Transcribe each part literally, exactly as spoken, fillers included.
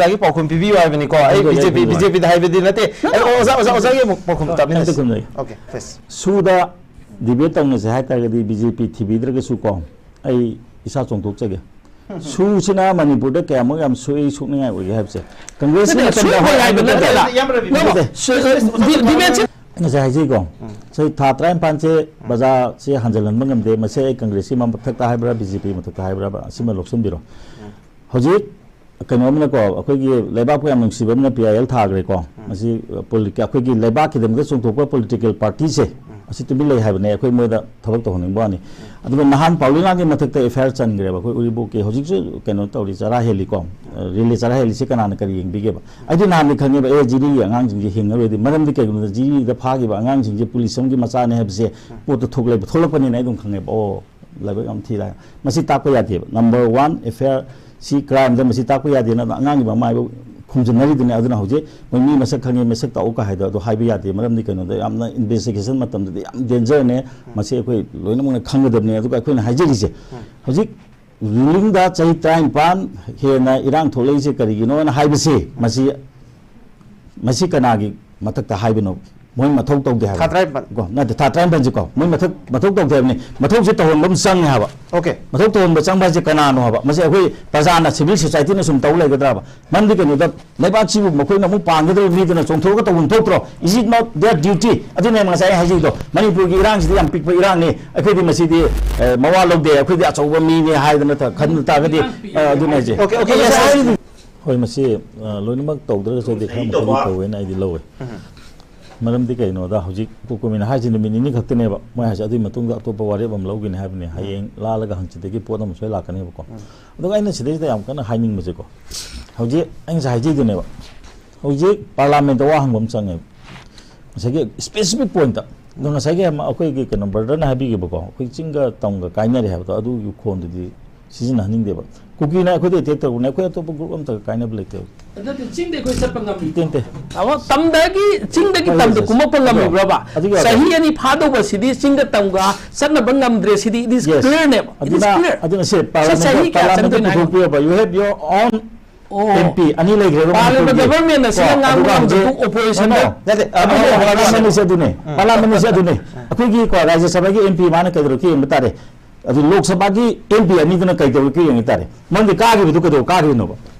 ꯑꯣꯖꯥꯒꯤ ꯄꯥꯎꯈꯨꯝ ꯄꯤꯕꯤꯌꯨ ꯍꯥꯏꯕꯅꯤꯀꯣ꯫ ꯑꯩ ꯈꯨꯝꯖꯒꯦ, ꯕꯤ ꯖꯦ ꯄꯤ, ꯈꯨꯝꯖꯒꯦ꯫ ꯕꯤ ꯖꯦ ꯄꯤꯗ ꯍꯥꯏꯕꯗꯤ ꯅꯠꯇꯦ꯫ ꯑꯩ ꯑꯣꯖꯥ, ꯑꯣꯖꯥ, ꯑꯣꯖꯥꯒꯤ ꯑꯃꯨꯛ ꯄꯥꯎꯈꯨꯝ ꯑꯣ, ꯇꯥꯃꯤꯟꯅꯁꯤ꯫ ꯑꯝꯇ ꯈꯨꯝꯖꯒꯦ꯫ Okay, please꯫ ꯁꯨꯗ debate ꯇꯧꯅꯁꯦ ꯍꯥꯏ ꯇꯥꯔꯒꯗꯤ ꯕꯤ ꯖꯦ ꯄꯤ ꯊꯤꯕꯤꯗ꯭ꯔꯒꯁꯨ ꯀꯣ, ꯑꯩ ꯏꯁꯥ ꯆꯣꯡꯊꯣꯛꯆꯒꯦ꯫ ꯁꯨꯁꯤꯅ ꯃꯅꯤꯄꯨꯔꯗ ꯀꯌꯥꯃꯨꯛ ꯌꯥꯝ ꯁꯣꯛꯏ, ꯁꯣꯛꯅꯤꯡꯉꯥꯏ ꯑꯣꯏꯒꯦ ꯍꯥꯏꯕꯁꯦ꯫ ꯀꯪꯒ꯭ꯔꯦꯁꯀꯤ ꯅꯠꯇꯦ, ꯃꯇꯝꯗ ꯁꯣꯛꯏ ꯍꯥꯏꯕ ꯍꯣꯏ, ꯅꯠꯇꯦꯗ꯫ ꯅꯠꯇꯦ, ꯅꯠꯇꯦ, ꯁꯨ-, ꯗꯤ-, ꯗꯤꯕꯦꯠꯁꯦ ꯉꯁꯥꯏ ꯍꯥꯏꯖꯩꯀꯣ, ꯎꯝ꯫ ꯆꯍꯤ ꯊꯥ ꯇꯔꯥꯅꯤꯄꯥꯟꯁꯦ ꯎꯝ꯫ ꯕꯖꯥꯔꯁꯦ ꯍꯟꯖꯤꯜꯍꯟꯕ ꯉꯝꯗꯦ꯫ ꯃꯁꯤ ꯑꯩ ꯀꯪꯒ꯭ꯔꯦꯁꯀꯤ ꯃꯊꯛꯇ ꯍꯥꯏꯕ꯭ꯔꯥ, ꯕꯤ ꯖꯦ ꯄꯤ ꯃꯊꯛꯇ ꯍꯥꯏꯕ꯭ꯔꯥ, ꯑꯁꯤꯃ ꯂꯧꯁꯤꯟꯕꯤꯔꯣ꯫ ꯎꯝ꯫ ꯍꯧꯖꯤꯛ ꯀꯩꯅꯣ ꯑꯃꯅꯀꯣ, ꯑꯩꯈꯣꯏꯒꯤ ꯂꯩꯕꯥꯛꯄꯨ ꯌꯥꯝ ꯅꯨꯡꯁꯤꯕ ꯑꯃꯅ ꯄꯤ ꯑꯥꯏ ꯑꯦꯜ ꯊꯥꯈ꯭ꯔꯦꯀꯣ꯫ ꯎꯝ꯫ ꯃꯁꯤ, ꯑ, ꯄꯣꯂꯤ-, ꯑꯩꯈꯣꯏꯒꯤ ꯂꯩꯕꯥꯛꯀꯤꯗꯃꯛꯇ ꯆꯣꯡꯊꯣꯛꯄ ꯄꯣꯂꯤꯇꯤꯀꯦꯜ ꯄꯥꯔꯇꯤꯁꯦ, ꯎꯝ꯫ ꯑꯁꯤ ꯇꯨꯃꯤꯟ ꯂꯩ ꯍꯥꯏꯕꯅꯦ, ꯑꯩꯈꯣꯏ ꯃꯣꯏꯗ ꯊꯕꯛ ꯇꯧꯍꯟꯅꯤꯡꯕ ꯋꯥꯅꯤ꯫ ꯎꯝ꯫ ꯑꯗꯨꯒ ꯅꯍꯥꯟ ꯄꯥꯎꯂꯤꯅꯥꯒꯤ ꯃꯊꯛꯇ ꯑꯦꯐ ꯑꯥꯏ ꯑꯥꯔ ꯆꯟꯈ꯭ꯔꯦꯕ ꯑꯩꯈꯣꯏ ꯎꯔꯤꯄꯣꯛꯀꯤ꯫ ꯍꯧꯖꯤꯛꯁꯨ ꯀꯩꯅꯣ ꯇꯧꯔꯤ, ꯆꯔꯥ ꯍꯦꯜꯂꯤꯀꯣ꯫ ꯎꯝ꯫ ꯔꯦꯂꯤ ꯆꯔꯥ ꯍꯦꯜꯂꯤꯁꯦ ꯀꯅꯥꯅ ꯀꯔꯤ ꯌꯦꯡꯕꯤꯒꯦꯕ? ꯎꯝ꯫ ꯑꯩꯗꯤ ꯅꯍꯥꯟꯗꯤ ꯈꯪꯉꯦꯕ, ꯑꯦ, ꯖꯤꯔꯤꯒꯤ ꯑꯉꯥꯡꯁꯤꯡꯁꯦ ꯍꯤꯡꯉꯔꯣꯏꯗꯤ꯫ ꯃꯔꯝꯗꯤ ꯀꯩꯒꯤꯅꯣꯗ, ꯖꯤꯔꯤꯗ ꯐꯥꯈꯤꯕ ꯑꯉꯥꯡꯁꯤꯡꯁꯦ ꯄꯨꯂꯤꯁ ꯑꯃꯒꯤ ꯃꯆꯥꯅꯦ ꯍꯥꯏꯕꯁꯦ ꯎꯝ꯫ ꯄꯣꯠꯇꯣ ꯊꯣꯛꯂꯛꯄ-, ꯊꯣꯛꯂꯛꯄꯅꯤꯅ ꯑꯩ ꯑꯗꯨꯝ ꯈꯪꯉꯦꯕ꯫ ꯑꯣ, ꯂꯥꯏꯕꯛ ꯌꯥꯝ ꯊꯤ ꯂꯥꯏ꯫ ꯃꯁꯤ ꯇꯥꯛꯄ ꯌꯥꯗꯦꯕ꯫ Number one, ꯑꯦꯐ ꯑꯥꯏ ꯑꯥꯔ ꯁꯤ ꯀ꯭ꯔꯥꯏꯝꯗ ꯃꯁꯤ ꯇꯥꯛꯄ ꯌꯥꯗꯦꯅ ꯑꯉꯥꯡꯒꯤ ꯃꯃꯥ ꯏꯕ ꯈꯨꯝꯖꯤꯟꯅꯔꯤꯗꯨꯅꯦ꯫ ꯑꯗꯨꯅ ꯍꯧꯖꯤꯛ ꯃꯣꯏ ꯃꯤ ꯃꯁꯛ ꯈꯪꯉꯦ, ꯃꯁꯛ ꯇꯥꯛꯎ ꯀꯥ ꯍꯥꯏꯗꯣ ꯑꯗꯨ ꯍꯥꯏꯕ ꯌꯥꯗꯦ꯫ ꯃꯔꯝꯗꯤ ꯀꯩꯅꯣꯗ ꯌꯥꯝꯅ ꯏꯟꯚꯦꯁꯇꯤꯒꯦꯁꯟ ꯃꯇꯝꯗꯗꯤ ꯌꯥꯝ ꯗꯦꯟꯖꯔꯅꯦ꯫ ꯃꯁꯤ ꯑꯩꯈꯣꯏ ꯂꯣꯏꯅꯃꯛꯅ ꯈꯪꯒꯗꯕꯅꯦ꯫ ꯑꯗꯨꯒ ꯑꯩꯈꯣꯏꯅ ꯍꯥꯏꯖꯔꯤꯁꯦ, ꯍꯧꯖꯤꯛ ꯔꯨꯂꯤꯡꯗ ꯆꯍꯤ ꯇꯔꯥꯅꯤꯄꯥꯟ ꯍꯦꯟꯅ ꯏꯔꯥꯡ ꯊꯣꯛꯂꯛꯏꯁꯦ ꯀꯔꯤꯒꯤꯅꯣꯅ ꯍꯥꯏꯕꯁꯤ, ꯃꯁꯤ, ꯃꯁꯤ ꯀꯅꯥꯒꯤ ꯃꯊꯛꯇ ꯍꯥꯏꯕꯅꯣ? ꯃꯣꯏ ꯃꯊꯧ ꯇꯧꯗꯦ ꯍꯥꯏꯕ꯫ ꯊꯥ ꯇꯔꯥꯅꯤꯄꯥꯟ꯫ ꯀꯣ, ꯅꯠꯇꯦ, ꯊꯥ ꯇꯔꯥꯅꯤꯄꯥꯟꯁꯦ ꯀꯣ, ꯃꯣꯏ ꯃꯊꯛ, ꯃꯊꯧ ꯇꯧꯗꯦ ꯍꯥꯏꯕꯅꯤ꯫ ꯃꯊꯧꯁꯦ ꯇꯧꯍꯟꯕ ꯑꯃ ꯆꯪꯉꯦ ꯍꯥꯏꯕ꯫ Okay꯫ ꯃꯊꯧ ꯇꯧꯍꯟꯕ ꯆꯪꯕ ꯍꯥꯏꯁꯦ ꯀꯅꯥꯅꯣ ꯍꯥꯏꯕ? ꯃꯁꯤ ꯑꯩꯈꯣꯏ ꯄ꯭ꯔꯖꯥꯅ, ꯁꯤꯚꯤꯜ ꯁꯣꯁꯥꯏꯇꯤꯅ ꯁꯨꯝ ꯇꯧ ꯂꯩꯒꯗ꯭ꯔꯕ? ꯃꯔꯝꯗꯤ ꯀꯩꯅꯣꯗ, ꯂꯩꯕꯥꯛꯁꯤꯕꯨ ꯃꯈꯣꯏꯅ ꯑꯃꯨꯛ ꯄꯥꯟꯒꯗꯧꯔꯤꯕ ꯃꯤꯗꯨꯅ ꯆꯣꯡꯊꯣꯛꯑꯒ ꯇꯧꯐꯝ ꯊꯣꯛꯇ꯭ꯔꯣ? Is it not their duty? ꯑꯗꯨꯅꯦ ꯉꯁꯥꯏ ꯑꯩ ꯍꯥꯏꯖꯩꯗꯣ, ꯃꯅꯤꯄꯨꯔꯒꯤ ꯏꯔꯥꯡꯁꯤꯗꯤ ꯌꯥꯝ ꯄꯤꯛꯄ ꯏꯔꯥꯡꯅꯤ, ꯑꯩꯈꯣꯏꯗꯤ ꯃꯁꯤꯗꯤ, ꯑꯦ, ꯃꯋꯥ ꯂꯧꯗꯦ, ꯑꯩꯈꯣꯏꯗꯤ ꯑꯆꯧꯕ ꯃꯤꯅꯤ ꯍꯥꯏꯗꯅ ꯈꯟꯕ ꯇꯥꯔꯒꯗꯤ, ꯑ, ꯑꯗꯨꯅꯦ ꯍꯥꯏꯁꯦ꯫ Okay, okay, ꯉꯁꯥꯏ yes, ꯍꯥꯏꯔꯤꯗꯨ꯫ ꯍꯣꯏ, ꯃꯁꯤ, ꯑ, ꯂꯣꯏꯅꯃꯛ ꯇꯧꯗ꯭ꯔꯒꯁꯨ ꯑꯩꯗꯤ ꯈꯔ ꯃꯈꯩꯗꯤ ꯇꯧꯕ ꯍꯥꯏꯅ ꯑꯩꯗꯤ ꯂꯧꯋꯦ꯫ ꯎꯝ꯫ ꯃꯔꯝꯗꯤ ꯀꯩꯅꯣꯗ, ꯍꯧꯖꯤꯛ ꯀꯣꯀꯣꯃꯤꯅ ꯍꯥꯏꯁꯦ ꯅꯨꯃꯤꯠ ꯅꯤꯅꯤ ꯈꯛꯇꯅꯦꯕ ꯃꯣꯏ ꯍꯥꯏꯁꯦ, ꯑꯗꯨꯒꯤ ꯃꯇꯨꯡꯗ ꯑꯇꯣꯞꯄ ꯋꯥꯔꯦꯞ ꯑꯃ ꯂꯧꯒꯅꯤ ꯍꯥꯏꯕꯅꯤ꯫ ꯎꯝ꯫ ꯍꯌꯦꯡ ꯂꯥꯜꯂꯒ ꯍꯪꯆꯤꯠꯇꯒꯤ ꯄꯣꯠ ꯑꯃ ꯁꯣꯏ ꯂꯥꯛꯀꯅꯦꯕꯀꯣ꯫ ꯎꯝ꯫ ꯑꯗꯨꯒ ꯑꯩꯅ ꯁꯤꯗꯩꯁꯤꯗ ꯌꯥꯝ ꯀꯟꯅ ꯍꯥꯏꯅꯤꯡꯕꯁꯦꯀꯣ, ꯍꯧꯖꯤꯛ ꯑꯩ ꯉꯁꯥꯏ ꯍꯥꯏꯖꯩꯗꯨꯅꯦꯕ, ꯍꯧꯖꯤꯛ ꯄꯥꯔꯂꯥꯃꯦꯟꯇ ꯋꯥ ꯍꯪꯕ ꯑꯃ ꯆꯪꯉꯦꯕ, ꯉꯁꯥꯏꯒꯤ ꯁ꯭ꯄꯦꯁꯤꯐꯤꯛ ꯄꯣꯏꯟꯠꯇ꯫ ꯑꯗꯣ ꯉꯁꯥꯏꯒꯤ ꯑꯃ ꯑꯩꯈꯣꯏꯒꯤ ꯀꯩꯅꯣ, ꯕ꯭ꯔꯗꯔꯅ ꯍꯥꯏꯕꯤꯈꯤꯕꯀꯣ, ꯑꯩꯈꯣꯏ ꯆꯤꯡꯒ ꯇꯝꯒ ꯀꯥꯏꯅꯔꯦ ꯍꯥꯏꯕꯗꯣ, ꯑꯗꯨꯒꯤ ꯈꯣꯟꯗꯨꯗꯤ ꯁꯤꯖꯤꯟꯅꯍꯟꯅꯤꯡꯗꯦꯕ꯫ ꯀꯨꯀꯤꯅ ꯑꯩꯈꯣꯏꯗ ꯑꯦꯇꯦꯛ ꯇꯧꯕꯅꯦ, ꯑꯩꯈꯣꯏ ꯑꯇꯣꯞꯄ ꯒ꯭ꯔꯨꯞ ꯑꯝꯇꯒ ꯀꯥꯏꯅꯕ ꯂꯩꯇꯦꯕ꯫ ꯑꯗꯨꯗꯤ ꯆꯤꯡꯗ ꯑꯩꯈꯣꯏ ꯆꯠꯄ ꯉꯝꯃꯤ꯫ ꯅꯠꯇꯦ, ꯅꯠꯇꯦ꯫ ꯑꯃ ꯇꯝꯗꯒꯤ ꯆꯤꯡꯗꯒꯤ ꯍꯣꯏ, ꯇꯝꯗ ꯍꯣꯏ, ꯀꯨꯝꯃꯛꯄ ꯑꯗꯣ, ꯉꯝꯃꯤꯕ꯭ꯔꯕ? ꯑꯗꯨꯒꯤ ꯋꯥꯗꯣ꯫ ꯆꯍꯤ ꯑꯅꯤ ꯐꯥꯗꯧꯕꯁꯤꯗꯤ ꯆꯤꯡꯒ ꯇꯝꯒ ꯆꯠꯅꯕ ꯉꯝꯗ꯭ꯔꯦ, ꯁꯤꯗꯤ it is Yes꯫ clear ꯅꯦꯕ꯫ It is ꯑꯗꯨꯅ, clear꯫ ꯑꯗꯨꯅ ꯁꯦ, ꯁꯤ ꯆꯍꯤ ꯄꯥꯔꯂꯥꯃꯦꯟꯇ, ꯀꯌꯥ ꯄꯥꯔꯂꯥꯃꯦꯟꯇ ꯆꯪꯗꯣꯏꯅꯣ ꯍꯥꯏꯕ? ꯄꯨꯊꯣꯛꯄꯤꯔꯕ, you have your own M P ꯑꯅꯤ ꯂꯩꯈ꯭ꯔꯦꯕ ꯄꯥꯜꯂꯤꯕ ꯃꯅꯤꯄꯨꯔꯒꯤ꯫ ꯒꯚꯔꯟꯃꯦꯟ ꯑꯁꯤꯅ ꯀꯣ, ꯉꯥꯡꯕ ꯑꯗꯨꯒ ꯉꯝꯕ ꯍꯧꯖꯤꯛ, ꯑꯗꯨꯝ ꯑꯣꯄꯣꯖꯤꯁꯟꯗ ꯅꯠꯇꯦ, ꯑꯗꯨ ꯑꯗꯨ ꯄꯥꯔꯂꯤꯌꯥꯃꯦꯟ ꯑꯁꯤ ꯑꯗꯨꯅꯦ꯫ ꯄꯥꯔꯂꯤꯌꯥꯃꯦꯟ ꯑꯁꯤ ꯑꯗꯨꯅꯦ꯫ ꯑꯩꯈꯣꯏꯒꯤ ꯀꯣ, ꯔꯥꯖ꯭ꯌ ꯁꯚꯥꯒꯤ ꯑꯦꯝ ꯄꯤ ꯃꯥꯅ ꯀꯩꯗꯧꯔꯛꯀꯦ ꯌꯦꯡꯕ ꯇꯥꯔꯦ꯫ ꯑꯗꯨ ꯂꯣꯛ ꯁꯚꯥꯒꯤ ꯑꯦꯝ ꯄꯤ ꯑꯅꯤꯗꯨꯅ ꯀꯩꯗꯧꯔꯛꯀꯦ ꯌꯦꯡꯕ ꯇꯥꯔꯦ꯫ ꯃꯔꯝꯗꯤ ꯀꯥꯈꯤꯕꯗꯨ ꯀꯩꯗꯧ ꯀꯥꯈ꯭ꯔꯤꯅꯣꯕ?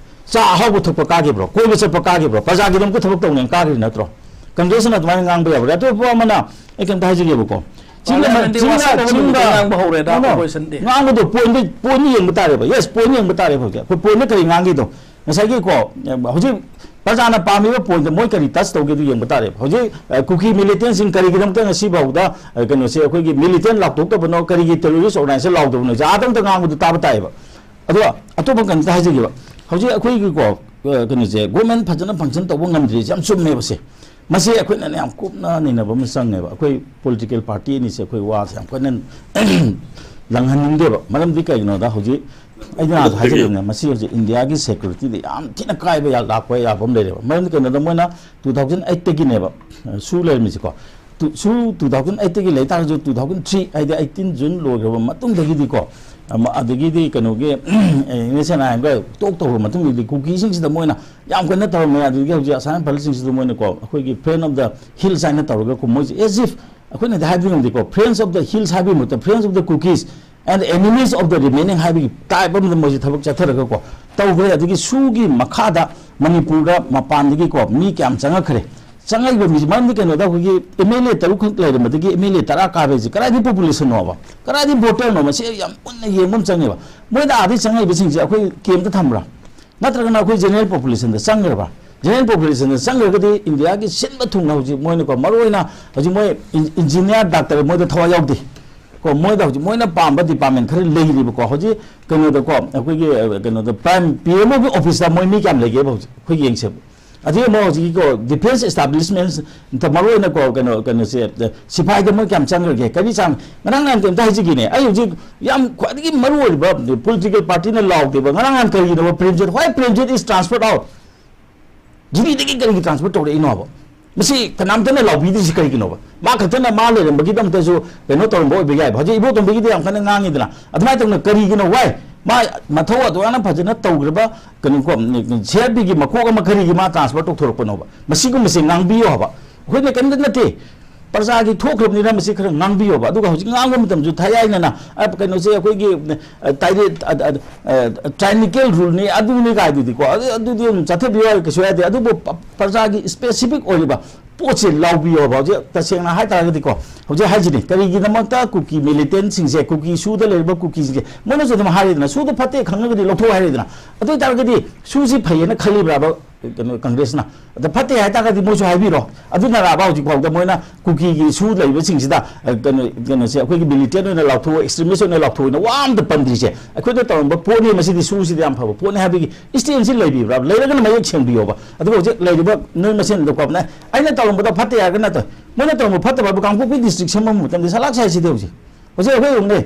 ꯆꯥ ꯑꯍꯥꯎꯕ ꯊꯛꯄ ꯀꯥꯈꯤꯕ꯭ꯔꯣ? ꯀꯣꯏꯕ ꯆꯠꯄ ꯀꯥꯈꯤꯕ꯭ꯔꯣ? ꯄ꯭ꯔꯖꯥꯒꯤꯗꯃꯛꯇ ꯊꯕꯛ ꯇꯧꯅꯦꯅ ꯀꯥꯈ꯭ꯔꯤ ꯅꯠꯇ꯭ꯔꯣ? ꯀꯪꯒ꯭ꯔꯦꯁꯅ ꯑꯗꯨꯃꯥꯏꯅ ꯉꯥꯡꯕ ꯌꯥꯕ꯭ꯔꯥ? ꯑꯇꯣꯞꯄ ꯑꯃꯅ ꯑꯩ ꯀꯩꯝꯇ ꯍꯥꯏꯖꯒꯦꯕꯀꯣ꯫ ꯆꯤꯡꯗ, ꯄꯥꯔꯂꯤꯌꯥꯃꯦꯟꯗꯤ ꯆꯤꯡꯗ, ꯋꯥꯁꯛ ꯇꯧꯕ ꯆꯤꯡꯗ, ꯅꯨꯃꯤꯠꯇ ꯉꯥꯡꯕ ꯍꯧꯔꯦꯗ, no, no. ꯑꯣꯄꯣꯖꯤꯁꯟꯗꯤ꯫ ꯉꯥꯡꯕꯗꯣ ꯄꯣꯏꯟꯗ, ꯄꯣꯏꯟꯗ ꯌꯦꯡꯕ ꯇꯥꯔꯦꯕ꯫ Yes, ꯄꯣꯏꯟꯗ ꯌꯦꯡꯕ ꯇꯥꯔꯦꯕ ꯍꯧꯖꯤꯛ꯫ ꯑꯩꯈꯣꯏ ꯄꯣꯏꯟꯗ ꯀꯔꯤ ꯉꯥꯡꯈꯤꯗꯣ? ꯉꯁꯥꯏꯒꯤꯀꯣ, ꯍꯧꯖꯤꯛ ꯄ꯭ꯔꯖꯥꯅ ꯄꯥꯝꯃꯤꯕ ꯄꯣꯏꯟꯗ ꯃꯣꯏ ꯀꯔꯤ ꯇꯆ ꯇꯧꯒꯦꯗꯨ ꯌꯦꯡꯕ ꯇꯥꯔꯦꯕ꯫ ꯍꯧꯖꯤꯛ, ꯑ, ꯀꯨꯀꯤ ꯃꯤꯂꯤꯇꯦꯟꯁꯤꯡ ꯀꯔꯤꯒꯤꯗꯃꯛꯇ ꯉꯁꯤ ꯐꯥꯎꯗ, ꯑ, ꯀꯩꯅꯣꯁꯦ ꯑꯩꯈꯣꯏꯒꯤ ꯃꯤꯂꯤꯇꯦꯟ ꯂꯥꯎꯊꯣꯛꯇꯕꯅꯣ, ꯀꯔꯤꯒꯤ ꯇꯦꯔꯣꯔꯤꯁ ꯑꯣꯔꯒꯅꯥꯏꯖꯦꯁꯟ ꯂꯥꯎꯗꯕꯅꯣ ꯍꯧꯖꯤꯛ ꯑꯥꯗ ꯑꯝꯇ ꯉꯥꯡꯕꯗꯨ ꯇꯥꯕ ꯇꯥꯏꯌꯦꯕ꯫ ꯑꯗꯣ ꯑꯇꯣꯞꯄ ꯀꯩꯅꯣꯝꯇ ꯍꯥꯏꯖꯒꯦꯕ꯫ ꯍꯧꯖꯤꯛ ꯑꯩꯈꯣꯏꯒꯤꯀꯣ, ꯑ, ꯀꯩꯅꯣꯁꯦ, ꯒꯣꯔꯃꯦꯟ ꯐꯖꯅ ꯐꯪꯁꯟ ꯇꯧꯕ ꯉꯝꯗ꯭ꯔꯤꯁꯦ ꯌꯥꯝ ꯆꯨꯝꯃꯦꯕ ꯁꯦ꯫ ꯃꯁꯤ ꯑꯩꯈꯣꯏꯅꯅꯦ ꯌꯥꯝ ꯀꯨꯞꯅ ꯅꯩꯅꯕ ꯑꯃ ꯆꯪꯉꯦꯕ꯫ ꯑꯩꯈꯣꯏ ꯄꯣꯂꯤꯇꯤꯀꯦꯜ ꯄꯥꯔꯇꯤ ꯑꯅꯤꯁꯦ ꯑꯩꯈꯣꯏ ꯋꯥꯁꯦ ꯌꯥꯝ ꯀꯟꯅ ꯂꯪꯍꯟꯅꯤꯡꯗꯦꯕ꯫ ꯃꯔꯝꯗꯤ ꯀꯩꯒꯤꯅꯣꯗ ꯍꯧꯖꯤꯛ ꯑꯩꯅ ꯅꯍꯥꯟꯁꯨ ꯍꯥꯏꯖꯈꯤꯕꯅꯦ, ꯃꯁꯤ ꯍꯧꯖꯤꯛ ꯏꯟꯗꯤꯌꯥꯒꯤ ꯁꯦꯀ꯭ꯌꯨꯔꯤꯇꯤꯗ ꯌꯥꯝ ꯊꯤꯅ ꯀꯥꯏꯕ ꯌꯥ-, ꯂꯥꯛꯄ ꯌꯥꯕ ꯑꯃ ꯂꯩꯔꯦꯕ꯫ ꯃꯔꯝꯗꯤ ꯀꯩꯅꯣꯗ ꯃꯣꯏꯅ two thousand eight ꯇꯒꯤꯅꯦꯕ, ꯑ, ꯁꯨ ꯂꯩꯔꯝꯃꯤꯁꯦꯀꯣ꯫ ꯇꯨ-, ꯁꯨ two thousand eight ꯇꯒꯤ ꯂꯩ ꯇꯥꯔꯒꯁꯨ two thousand three, ꯍꯥꯏꯗꯤ eighteen June ꯂꯣꯏꯈ꯭ꯔꯕ ꯃꯇꯨꯡꯗꯒꯤꯗꯤꯀꯣ, ꯑꯃ, ꯑꯗꯒꯤꯗꯤ ꯀꯩꯅꯣꯒꯤ, ꯑꯦ, ꯏꯪꯂꯤꯁ ꯑꯦꯟ ꯑꯥꯏ ꯑꯦꯝꯒ ꯇꯣꯛ ꯇꯧꯈ꯭ꯔꯕ ꯃꯇꯨꯡꯗꯒꯤꯗꯤ ꯀꯨꯀꯤꯁꯤꯡꯁꯤꯗ ꯃꯣꯏꯅ ꯌꯥꯝ ꯀꯟꯅ ꯇꯧꯔꯝꯃꯦ꯫ ꯑꯗꯨꯗꯒꯤ ꯍꯧꯖꯤꯛ ꯑꯁꯥꯝ ꯔꯥꯏꯐꯜꯁꯤꯡꯁꯤꯗ ꯃꯣꯏꯅꯀꯣ ꯑꯩꯈꯣꯏꯒꯤ Friend of the Hills ꯍꯥꯏꯅ ꯇꯧꯔꯒꯀꯣ ꯃꯣꯏꯁꯦ as if ꯑꯩꯈꯣꯏꯅꯗꯤ ꯍꯥꯏꯕꯗꯤ ꯉꯝꯗꯦꯀꯣ, Friends of the Hills ꯍꯥꯏꯕꯒꯤ ꯃꯍꯨꯠꯇ Friends of the Kukis and the Enemies of the Remaining ꯍꯥꯏꯕꯒꯤ type ꯑꯃꯗ ꯃꯣꯏꯁꯦ ꯊꯕꯛ ꯆꯠꯊꯔꯒꯀꯣ ꯇꯧꯈ꯭ꯔꯦ꯫ ꯑꯗꯒꯤ ꯁꯨꯒꯤ ꯃꯈꯥꯗ ꯃꯅꯤꯄꯨꯔꯗ ꯃꯄꯥꯟꯗꯒꯤꯀꯣ ꯃꯤ ꯀꯌꯥꯝ ꯆꯪꯉꯛꯈ꯭ꯔꯦ꯫ ꯆꯪꯉꯛꯏꯕ ꯃꯤꯁꯦ ꯃꯔꯝꯗꯤ ꯀꯩꯅꯣꯗ ꯑꯩꯈꯣꯏꯒꯤ ꯑꯦꯝ ꯑꯦꯜ ꯑꯦ ꯇꯔꯨꯛꯈꯛ ꯂꯩꯔꯝꯕꯗꯒꯤ ꯑꯦꯝ ꯑꯦꯜ ꯑꯦ ꯇꯔꯥ ꯀꯥꯕ ꯍꯥꯏꯁꯦ ꯀꯗꯥꯏꯗꯒꯤ ꯄꯣꯄꯨꯂꯦꯁꯟꯅꯣꯕ? ꯀꯗꯥꯏꯗꯒꯤ ꯚꯣꯇꯔꯅꯣ? ꯃꯁꯤ ꯌꯥꯝ ꯃꯨꯟꯅ ꯌꯦꯡꯕ ꯑꯃ ꯆꯪꯉꯦꯕ꯫ ꯃꯣꯏꯗ ꯑꯥꯗꯒꯤ ꯆꯪꯉꯛꯏꯕꯁꯤꯡꯁꯦ ꯑꯩꯈꯣꯏ ꯀꯦꯝꯇ ꯊꯝꯕ꯭ꯔꯥ? ꯅꯠꯇ꯭ꯔꯒꯅ ꯑꯩꯈꯣꯏ ꯖꯦꯅꯔꯦꯜ ꯄꯣꯄꯨꯂꯦꯁꯟꯗ ꯆꯪꯈ꯭ꯔꯕ? ꯖꯦꯅꯔꯦꯜ ꯄꯣꯄꯨꯂꯦꯁꯟꯗ ꯆꯪꯈ꯭ꯔꯒꯗꯤ ꯏꯟꯗꯤꯌꯥꯒꯤ ꯁꯤꯟꯕ ꯊꯨꯡꯅ ꯍꯧꯖꯤꯛ ꯃꯣꯏꯅꯀꯣ ꯃꯔꯨꯑꯣꯏꯅ ꯍꯧꯖꯤꯛ ꯃꯣꯏ ꯏꯟ-, ꯏꯟꯖꯤꯅꯤꯌꯥꯔ, ꯗꯥꯛꯇꯔ ꯃꯣꯏꯗ ꯊꯋꯥꯏ ꯌꯥꯎꯗꯦ꯫ ꯀꯣ ꯃꯣꯏꯗ ꯍꯧꯖꯤꯛ ꯃꯣꯏꯅ ꯄꯥꯝꯕ ꯗꯤꯄꯥꯔꯠꯃꯦꯟ ꯈꯔ ꯂꯩꯔꯤꯕꯀꯣ꯫ ꯍꯧꯖꯤꯛ ꯀꯩꯅꯣꯗꯀꯣ ꯑꯩꯈꯣꯏꯒꯤ, ꯑ, ꯀꯩꯅꯣꯗ ꯄ꯭ꯔꯥꯏꯝ ꯄꯤ ꯑꯦꯝ ꯑꯣꯒꯤ ꯑꯣꯐꯤꯁꯇ ꯃꯣꯏ ꯃꯤ ꯀꯌꯥꯝ ꯂꯩꯒꯦꯕ ꯍꯧꯖꯤꯛ ꯑꯩꯈꯣꯏ ꯌꯦꯡꯁꯦꯕ꯫ ꯑꯗꯒꯤ ꯑꯃꯨꯛ ꯍꯧꯖꯤꯛꯀꯤꯀꯣ ꯗꯤꯐꯦꯟꯁ ꯑꯦꯁꯇꯥꯕ꯭ꯂꯤꯁꯃꯦꯟ ꯃꯔꯨꯑꯣꯏꯅ ꯀꯣ ꯀꯩꯅꯣ, ꯀꯩꯅꯣꯁꯦ, ꯑ, ꯁꯤꯐꯥꯏꯗ ꯃꯣꯏ ꯀꯌꯥꯝ ꯆꯪꯈ꯭ꯔꯒꯦ? ꯀꯔꯤ ꯆꯥꯡ? ꯉꯔꯥꯡ ꯅꯍꯥꯟ ꯀꯩꯝꯇ ꯍꯥꯏꯖꯒꯦꯅꯦ꯫ ꯑꯩ ꯍꯧꯖꯤꯛ ꯌꯥꯝ ꯈ꯭ꯋꯥꯏꯗꯒꯤ ꯃꯔꯨ ꯑꯣꯏꯔꯤꯕ ꯄꯣꯂꯤꯇꯤꯀꯦꯜ ꯄꯥꯔꯇꯤꯅ ꯂꯥꯎꯗꯦꯕ꯫ ꯉꯔꯥꯡ ꯅꯍꯥꯟ ꯀꯔꯤꯒꯤꯅꯣꯕ Premjit, why Premjit is transferred out? ꯖꯤꯔꯤꯗꯒꯤ ꯀꯔꯤꯒꯤ ꯇ꯭ꯔꯥꯟꯁꯐꯔ ꯇꯧꯔꯛꯏꯅꯣꯕ? ꯃꯁꯤ ꯀꯅꯥꯝꯇꯅ ꯂꯥꯎꯕꯤꯗ꯭ꯔꯤꯁꯤ ꯀꯔꯤꯒꯤꯅꯣꯕ? ꯃꯥ ꯈꯛꯇꯅ ꯃꯥ ꯂꯩꯔꯝꯕꯒꯤꯗꯃꯛꯇꯁꯨ ꯀꯩꯅꯣ ꯇꯧꯔꯝꯕ ꯑꯣꯏꯕ ꯌꯥꯏꯕ꯫ ꯍꯧꯖꯤꯛ ꯏꯕꯣꯇꯣꯝꯕꯤꯒꯤꯗꯤ ꯌꯥꯝ ꯀꯟꯅ ꯉꯥꯡꯉꯤꯗꯅ, ꯑꯗꯨꯃꯥꯏꯅ ꯇꯧꯅ ꯀꯔꯤꯒꯤꯅꯣ? Why? ꯃꯥ ꯃꯊꯧ ꯑꯗꯨꯃꯥꯏꯅ ꯐꯖꯅ ꯇꯧꯈ꯭ꯔꯕ ꯀꯩꯅꯣꯀꯣ, ꯁꯤ ꯑꯥꯔ ꯄꯤꯒꯤ ꯃꯀꯣꯛ ꯑꯃ ꯀꯔꯤꯒꯤ ꯃꯥ ꯇ꯭ꯔꯥꯟꯁꯐꯔ ꯇꯧꯊꯣꯔꯛꯄꯅꯣꯕ? ꯃꯁꯤꯒꯨꯝꯕꯁꯦ ꯉꯥꯡꯕꯤꯌꯣ ꯍꯥꯏꯕ꯫ ꯑꯩꯈꯣꯏꯅ ꯀꯔꯤꯝꯇ ꯅꯠꯇꯦ, ꯄ꯭ꯔꯖꯥꯒꯤ ꯊꯣꯛꯈ꯭ꯔꯕꯅꯤꯅ ꯃꯁꯤ ꯈꯔ ꯉꯥꯡꯕꯤꯌꯣꯕ꯫ ꯑꯗꯨꯒ ꯍꯧꯖꯤꯛ ꯉꯥꯡꯕ ꯃꯇꯝꯁꯨ ꯊꯥꯏ ꯍꯥꯏꯅꯅ, ꯑ, ꯀꯩꯅꯣꯁꯦ ꯑꯩꯈꯣꯏꯒꯤ, ꯑ, ꯇꯥꯏꯔꯦꯠ, ꯑ, ꯑ, ꯑ, ꯇ꯭ꯔꯥꯏꯅꯤꯀꯦꯜ ꯔꯨꯜꯅꯤ ꯑꯗꯨꯅꯤ ꯀꯥꯏꯗꯨꯗꯤꯀꯣ, ꯑꯗꯨ, ꯑꯗꯨꯗꯤ ꯑꯗꯨꯝ ꯆꯠꯊꯕꯤꯌꯨ ꯍꯥꯏ, ꯀꯩꯁꯨ ꯌꯥꯗꯦ꯫ ꯑꯗꯨꯕꯨ ꯄ-, ꯄ꯭ꯔꯖꯥꯒꯤ ꯁ꯭ꯄꯦꯁꯤꯐꯤꯛ ꯑꯣꯏꯔꯤꯕ ꯄꯣꯠꯁꯦ ꯂꯥꯎꯕꯤꯌꯣꯕ꯫ ꯍꯧꯖꯤꯛ ꯇꯁꯦꯡꯅ ꯍꯥꯏꯇꯥꯔꯒꯗꯤꯀꯣ, ꯍꯧꯖꯤꯛ ꯍꯥꯏꯁꯤꯅꯤ, ꯀꯔꯤꯒꯤꯗꯃꯛꯇ ꯀꯨꯀꯤ ꯃꯤꯂꯤꯇꯦꯟꯁꯤꯡꯁꯦ, ꯀꯨꯀꯤ ꯁꯨꯗ ꯂꯩꯔꯤꯕ ꯀꯨꯀꯤꯁꯤꯡꯁꯦ, ꯃꯣꯏꯅꯁꯨ ꯑꯗꯨꯝ ꯍꯥꯏꯔꯦꯗꯅ, ꯁꯨꯗ ꯐꯠꯇꯦ ꯈꯪꯉꯒꯗꯤ ꯂꯧꯊꯣꯛꯑꯣ ꯍꯥꯏꯔꯦꯗꯅ꯫ ꯑꯗꯨ ꯑꯣꯏꯇꯥꯔꯒꯗꯤ ꯁꯨꯁꯤ ꯐꯩꯌꯦꯅ ꯈꯜꯂꯤꯕ꯭ꯔꯥꯕ, ꯀꯩꯅꯣ, ꯀꯪꯒ꯭ꯔꯦꯁꯅ? ꯑꯗ ꯐꯠꯇꯦ ꯍꯥꯏꯇꯥꯔꯒꯗꯤ ꯃꯣꯏꯁꯨ ꯍꯥꯏꯕꯤꯔꯣ꯫ ꯑꯗꯨꯅꯔꯥꯕ ꯍꯧꯖꯤꯛ ꯐꯥꯎꯗ ꯃꯣꯏꯅ ꯀꯨꯀꯤꯒꯤ ꯁꯨ ꯂꯩꯕꯁꯤꯡꯁꯤꯗ, ꯑ, ꯀꯩꯅꯣ, ꯀꯩꯅꯣꯁꯦ, ꯑꯩꯈꯣꯏꯒꯤ ꯃꯤꯂꯤꯇꯦꯟ ꯑꯣꯏꯅ ꯂꯥꯎꯊꯣꯛꯑꯣ, ꯑꯦꯛꯁꯇ꯭ꯔꯤꯃꯤꯁ ꯑꯣꯏꯅ ꯂꯥꯎꯊꯣꯛꯑꯣꯅ ꯋꯥ ꯑꯝꯇ ꯄꯟꯗ꯭ꯔꯤꯁꯦ? ꯑꯩꯈꯣꯏꯅ ꯇꯧꯔꯝꯕ ꯄꯣꯠꯅꯤ, ꯃꯁꯤꯗꯤ ꯁꯨꯁꯤꯗꯤ ꯌꯥꯝ ꯐꯕ ꯄꯣꯠꯅꯤ ꯍꯥꯏꯕꯒꯤ ꯁ꯭ꯇꯦꯟꯁꯤ ꯂꯩꯕꯤꯕ꯭ꯔꯥ? ꯂꯩꯔꯒꯅ ꯃꯌꯦꯛ ꯁꯦꯡꯕꯤꯌꯣꯕ꯫ ꯑꯗꯨꯒ ꯍꯧꯖꯤꯛ ꯂꯩꯔꯤꯕ ꯅꯣꯏ ꯃꯁꯦꯟꯗꯀꯣ, ꯑꯩꯅ ꯇꯧꯔꯝꯕꯗꯣ ꯐꯠꯇꯦ ꯍꯥꯏꯔꯒ ꯅꯠꯇ꯭ꯔꯣ? ꯃꯣꯏꯅ ꯇꯧꯔꯝꯕ ꯐꯠꯇꯕ ꯍꯥꯏꯕꯨ ꯀꯥꯡꯄꯣꯛꯄꯤ ꯗꯤꯁꯇ꯭ꯔꯤꯛ ꯁꯦꯝꯕ ꯃꯇꯝꯗ ꯁꯂꯥꯛ ꯁꯥꯏꯁꯤꯗꯤ ꯍꯧꯖꯤꯛ꯫ ꯍꯧꯖꯤꯛ ꯑꯩꯈꯣꯏ ꯌꯦꯡꯉꯨꯅꯦ,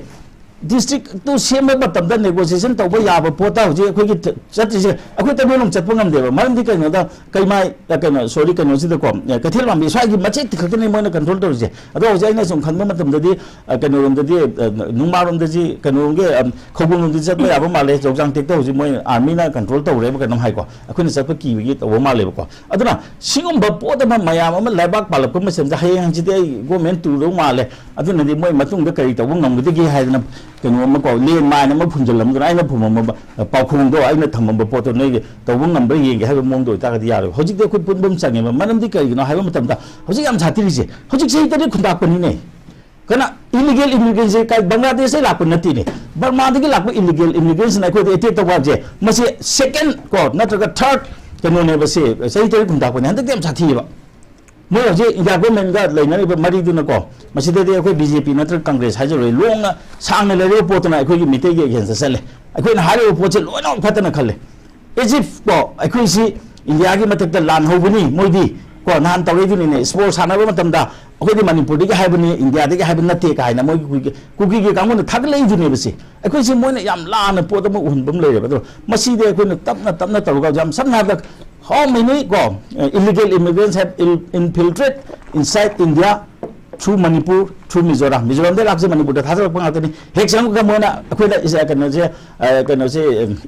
ꯗꯤꯁꯇ꯭ꯔꯤꯛꯇꯨ ꯁꯦꯝꯕ ꯃꯇꯝꯗ ꯅꯦꯒꯣꯁꯤꯌꯦꯁꯟ ꯇꯧꯕ ꯌꯥꯕ ꯄꯣꯠꯇ ꯍꯧꯖꯤꯛ ꯑꯩꯈꯣꯏꯒꯤ ꯆ-, ꯆꯠꯇ꯭ꯔꯤꯁꯦ, ꯑꯩꯈꯣꯏ ꯇꯃꯦꯡꯂꯣꯡ ꯆꯠꯄ ꯉꯝꯗꯦꯕ꯫ ꯃꯔꯝꯗꯤ ꯀꯩꯅꯣꯗ, ꯀꯩꯃꯥꯏ, ꯑ, ꯀꯩꯅꯣ, ꯁꯣꯔꯤ, ꯀꯩꯅꯣꯁꯤꯗꯀꯣ, ꯑ, ꯀꯩꯊꯦꯜ ꯃꯥꯟꯕꯤ ꯁ꯭ꯋꯥꯏꯒꯤ ꯃꯆꯦꯠ ꯈꯛꯇꯅꯤ ꯃꯣꯏꯅ ꯀꯟꯇ꯭ꯔꯣꯜ ꯇꯧꯔꯤꯁꯦ꯫ ꯑꯗꯣ ꯍꯧꯖꯤꯛ ꯑꯩꯅ ꯁꯨꯝ ꯈꯟꯕ ꯃꯇꯝꯗꯗꯤ, ꯑ, ꯀꯩꯅꯣꯔꯣꯝꯗꯗꯤ, ꯑ, ꯅꯨꯡꯃꯥꯔꯣꯝꯗꯗꯤ, ꯀꯩꯅꯣꯔꯣꯝꯒꯤ, ꯑ, ꯈꯧꯄꯨꯝꯂꯣꯝꯗꯗꯤ ꯆꯠꯄ ꯌꯥꯕ ꯃꯥꯜꯂꯦ꯫ ꯆꯧꯖꯥꯡꯇꯦꯛꯇ ꯍꯧꯖꯤꯛ ꯃꯣꯏ ꯑꯥꯔꯃꯤꯅ ꯀꯟꯇ꯭ꯔꯣꯜ ꯇꯧꯔꯦꯕ ꯀꯩꯅꯣꯝ ꯍꯥꯏꯀꯣ꯫ ꯑꯩꯈꯣꯏꯅ ꯆꯠꯄ ꯀꯤꯕꯒꯤ ꯇꯧꯕ ꯃꯥꯜꯂꯦꯕꯀꯣ꯫ ꯑꯗꯨꯅ ꯁꯤꯒꯨꯝꯕ ꯄꯣꯠ ꯑꯃ ꯃꯌꯥꯝ ꯑꯃ ꯂꯩꯕꯥꯛ ꯄꯥꯜꯂꯛꯄ ꯃꯇꯝꯗ ꯍꯌꯦꯡ ꯍꯪꯆꯤꯠꯇꯤ ꯑꯩ ꯒꯣꯔꯃꯦꯟ ꯇꯨꯗꯧ ꯃꯥꯜꯂꯦ, ꯑꯗꯨꯅꯗꯤ ꯃꯣꯏ ꯃꯇꯨꯡꯗ ꯀꯔꯤ ꯇꯧꯕ ꯉꯝꯒꯗꯒꯦ ꯍꯥꯏꯗꯅ ꯀꯩꯅꯣ ꯑꯃꯀꯣ, ꯂꯦꯟ ꯃꯥꯏꯟ ꯑꯃ ꯐꯨꯝꯖꯤꯜꯂꯝꯗꯅ ꯑꯩꯅ ꯐꯨꯝꯃꯝꯕ ꯄꯥꯎꯈꯣꯡꯗꯣ, ꯑꯩꯅ ꯊꯝꯃꯝꯕ ꯄꯣꯠꯇꯣ ꯅꯣꯏꯒꯤ ꯇꯧꯕ ꯉꯝꯕ꯭ꯔꯥ ꯌꯦꯡꯒꯦ ꯍꯥꯏꯕ ꯃꯑꯣꯡꯗ ꯑꯣꯏꯇꯥꯔꯒꯗꯤ ꯌꯥꯔꯣꯏ꯫ ꯍꯧꯖꯤꯛꯇꯤ ꯑꯩꯈꯣꯏ ꯄꯨꯟꯕ ꯑꯃ ꯆꯪꯉꯦꯕ꯫ ꯃꯔꯝꯗꯤ ꯀꯔꯤꯒꯤꯅꯣ ꯍꯥꯏꯕ ꯃꯇꯝꯗ ꯍꯧꯖꯤꯛ ꯌꯥꯝ ꯁꯥꯊꯤꯔꯤꯁꯦ ꯍꯧꯖꯤꯛ ꯆꯍꯤ ꯇꯔꯦꯠ ꯈꯨꯟꯇꯥꯛꯄꯅꯤꯅꯦ꯫ ꯀꯅꯥ? ꯏꯂꯤꯒꯦꯜ ꯏꯃꯤꯒ꯭ꯔꯦꯟꯁꯦ ꯀꯥꯏ, ꯕꯪꯒ꯭ꯂꯥꯗꯦꯁꯇꯒꯤ ꯂꯥꯛꯄ ꯅꯠꯇꯦꯅꯦ꯫ ꯕꯔꯃꯥꯗꯒꯤ ꯂꯥꯛꯄ ꯏꯂꯤꯒꯦꯜ ꯏꯃꯤꯒ꯭ꯔꯦꯟꯁꯤꯅ ꯑꯩꯈꯣꯏꯗ ꯑꯦꯇꯦꯛ ꯇꯧꯕ ꯍꯥꯏꯕꯁꯦ, ꯃꯁꯤ ꯁꯦꯀꯦꯟ ꯀꯣ ꯅꯠꯇ꯭ꯔꯒ ꯊꯥꯔꯠ ꯀꯩꯅꯣꯅꯦꯕ ꯁꯤ, ꯆꯍꯤ ꯇꯔꯦꯠ ꯈꯨꯟꯇꯥꯛꯄꯅꯦ꯫ ꯍꯟꯗꯛꯇꯤ ꯌꯥꯝ ꯁꯥꯊꯤꯌꯦꯕ꯫ ꯃꯣꯏ ꯍꯧꯖꯤꯛ ꯏꯟꯗꯤꯌꯥ ꯒꯣꯔꯃꯦꯟꯒ ꯂꯩꯅꯔꯤꯕ ꯃꯔꯤꯗꯨꯅꯀꯣ, ꯃꯁꯤꯗꯗꯤ ꯑꯩꯈꯣꯏ ꯕꯤ ꯖꯦ ꯄꯤ ꯅꯠꯇ꯭ꯔꯒ ꯀꯪꯒ꯭ꯔꯦꯁ ꯍꯥꯏꯖꯔꯣꯏ, ꯂꯣꯡꯅ ꯁꯥꯡꯅ ꯂꯩꯔꯤꯕ ꯄꯣꯠꯇꯨꯅ ꯑꯩꯈꯣꯏꯒꯤ ꯃꯤꯇꯩꯒꯤ ꯑꯦꯒꯦꯟꯁꯇ ꯆꯠꯂꯦ꯫ ꯑꯩꯈꯣꯏꯅ ꯍꯥꯏꯔꯤꯕ ꯄꯣꯠꯁꯦ ꯂꯣꯏꯅꯃꯛ ꯐꯠꯇꯅ ꯈꯜꯂꯦ꯫ As if ꯀꯣ, ꯑꯩꯈꯣꯏꯁꯤ ꯏꯟꯗꯤꯌꯥꯒꯤ ꯃꯊꯛꯇ ꯂꯥꯟ ꯍꯧꯕꯅꯤ, ꯃꯣꯏꯗꯤ ꯀꯣ, ꯅꯍꯥꯟ ꯇꯧꯔꯛꯏꯗꯨꯅꯤꯅꯦ, ꯁ꯭ꯄꯣꯔꯠ ꯁꯥꯟꯅꯕ ꯃꯇꯝꯗ ꯑꯩꯈꯣꯏꯗꯤ ꯃꯅꯤꯄꯨꯔꯗꯒꯤ ꯍꯥꯏꯕꯅꯤ, ꯏꯟꯗꯤꯌꯥꯗꯒꯤ ꯍꯥꯏꯕ ꯅꯠꯇꯦ ꯀꯥꯏꯅ ꯃꯣꯏꯒꯤ ꯀꯨꯀꯤ-, ꯀꯨꯀꯤꯒꯤ ꯀꯥꯡꯕꯨꯅ ꯊꯥꯒꯠꯂꯛꯏꯗꯨꯅꯦꯕ ꯁꯤ꯫ ꯑꯩꯈꯣꯏꯁꯤ ꯃꯣꯏꯅ ꯌꯥꯝ ꯂꯥꯟꯅ ꯄꯣꯠ ꯑꯃ ꯎꯍꯟꯕ ꯑꯃ ꯂꯩꯔꯦꯕ꯫ ꯑꯗꯣ ꯃꯁꯤꯗꯤ ꯑꯩꯈꯣꯏꯅ ꯇꯞꯅ ꯇꯞꯅ ꯇꯧꯔꯒ, ꯌꯥꯝ ꯁꯝꯅ ꯍꯥꯏꯔꯕꯗ, how many ꯀꯣ, illegal immigrants have il-, infiltrate inside India through Manipur, through Mizoram, ꯃꯤꯖꯣꯔꯥꯝꯗꯒꯤ ꯂꯥꯛꯄꯁꯦ ꯃꯅꯤꯄꯨꯔꯗ ꯊꯥꯖꯔꯛꯄ ꯉꯥꯛꯇꯅꯤ꯫ ꯍꯦꯛ ꯆꯪꯉꯒ ꯃꯣꯏꯅ ꯑꯩꯈꯣꯏꯗ ꯏꯁ-, ꯀꯩꯅꯣꯁꯦ, ꯑ, ꯀꯩꯅꯣꯁꯦ,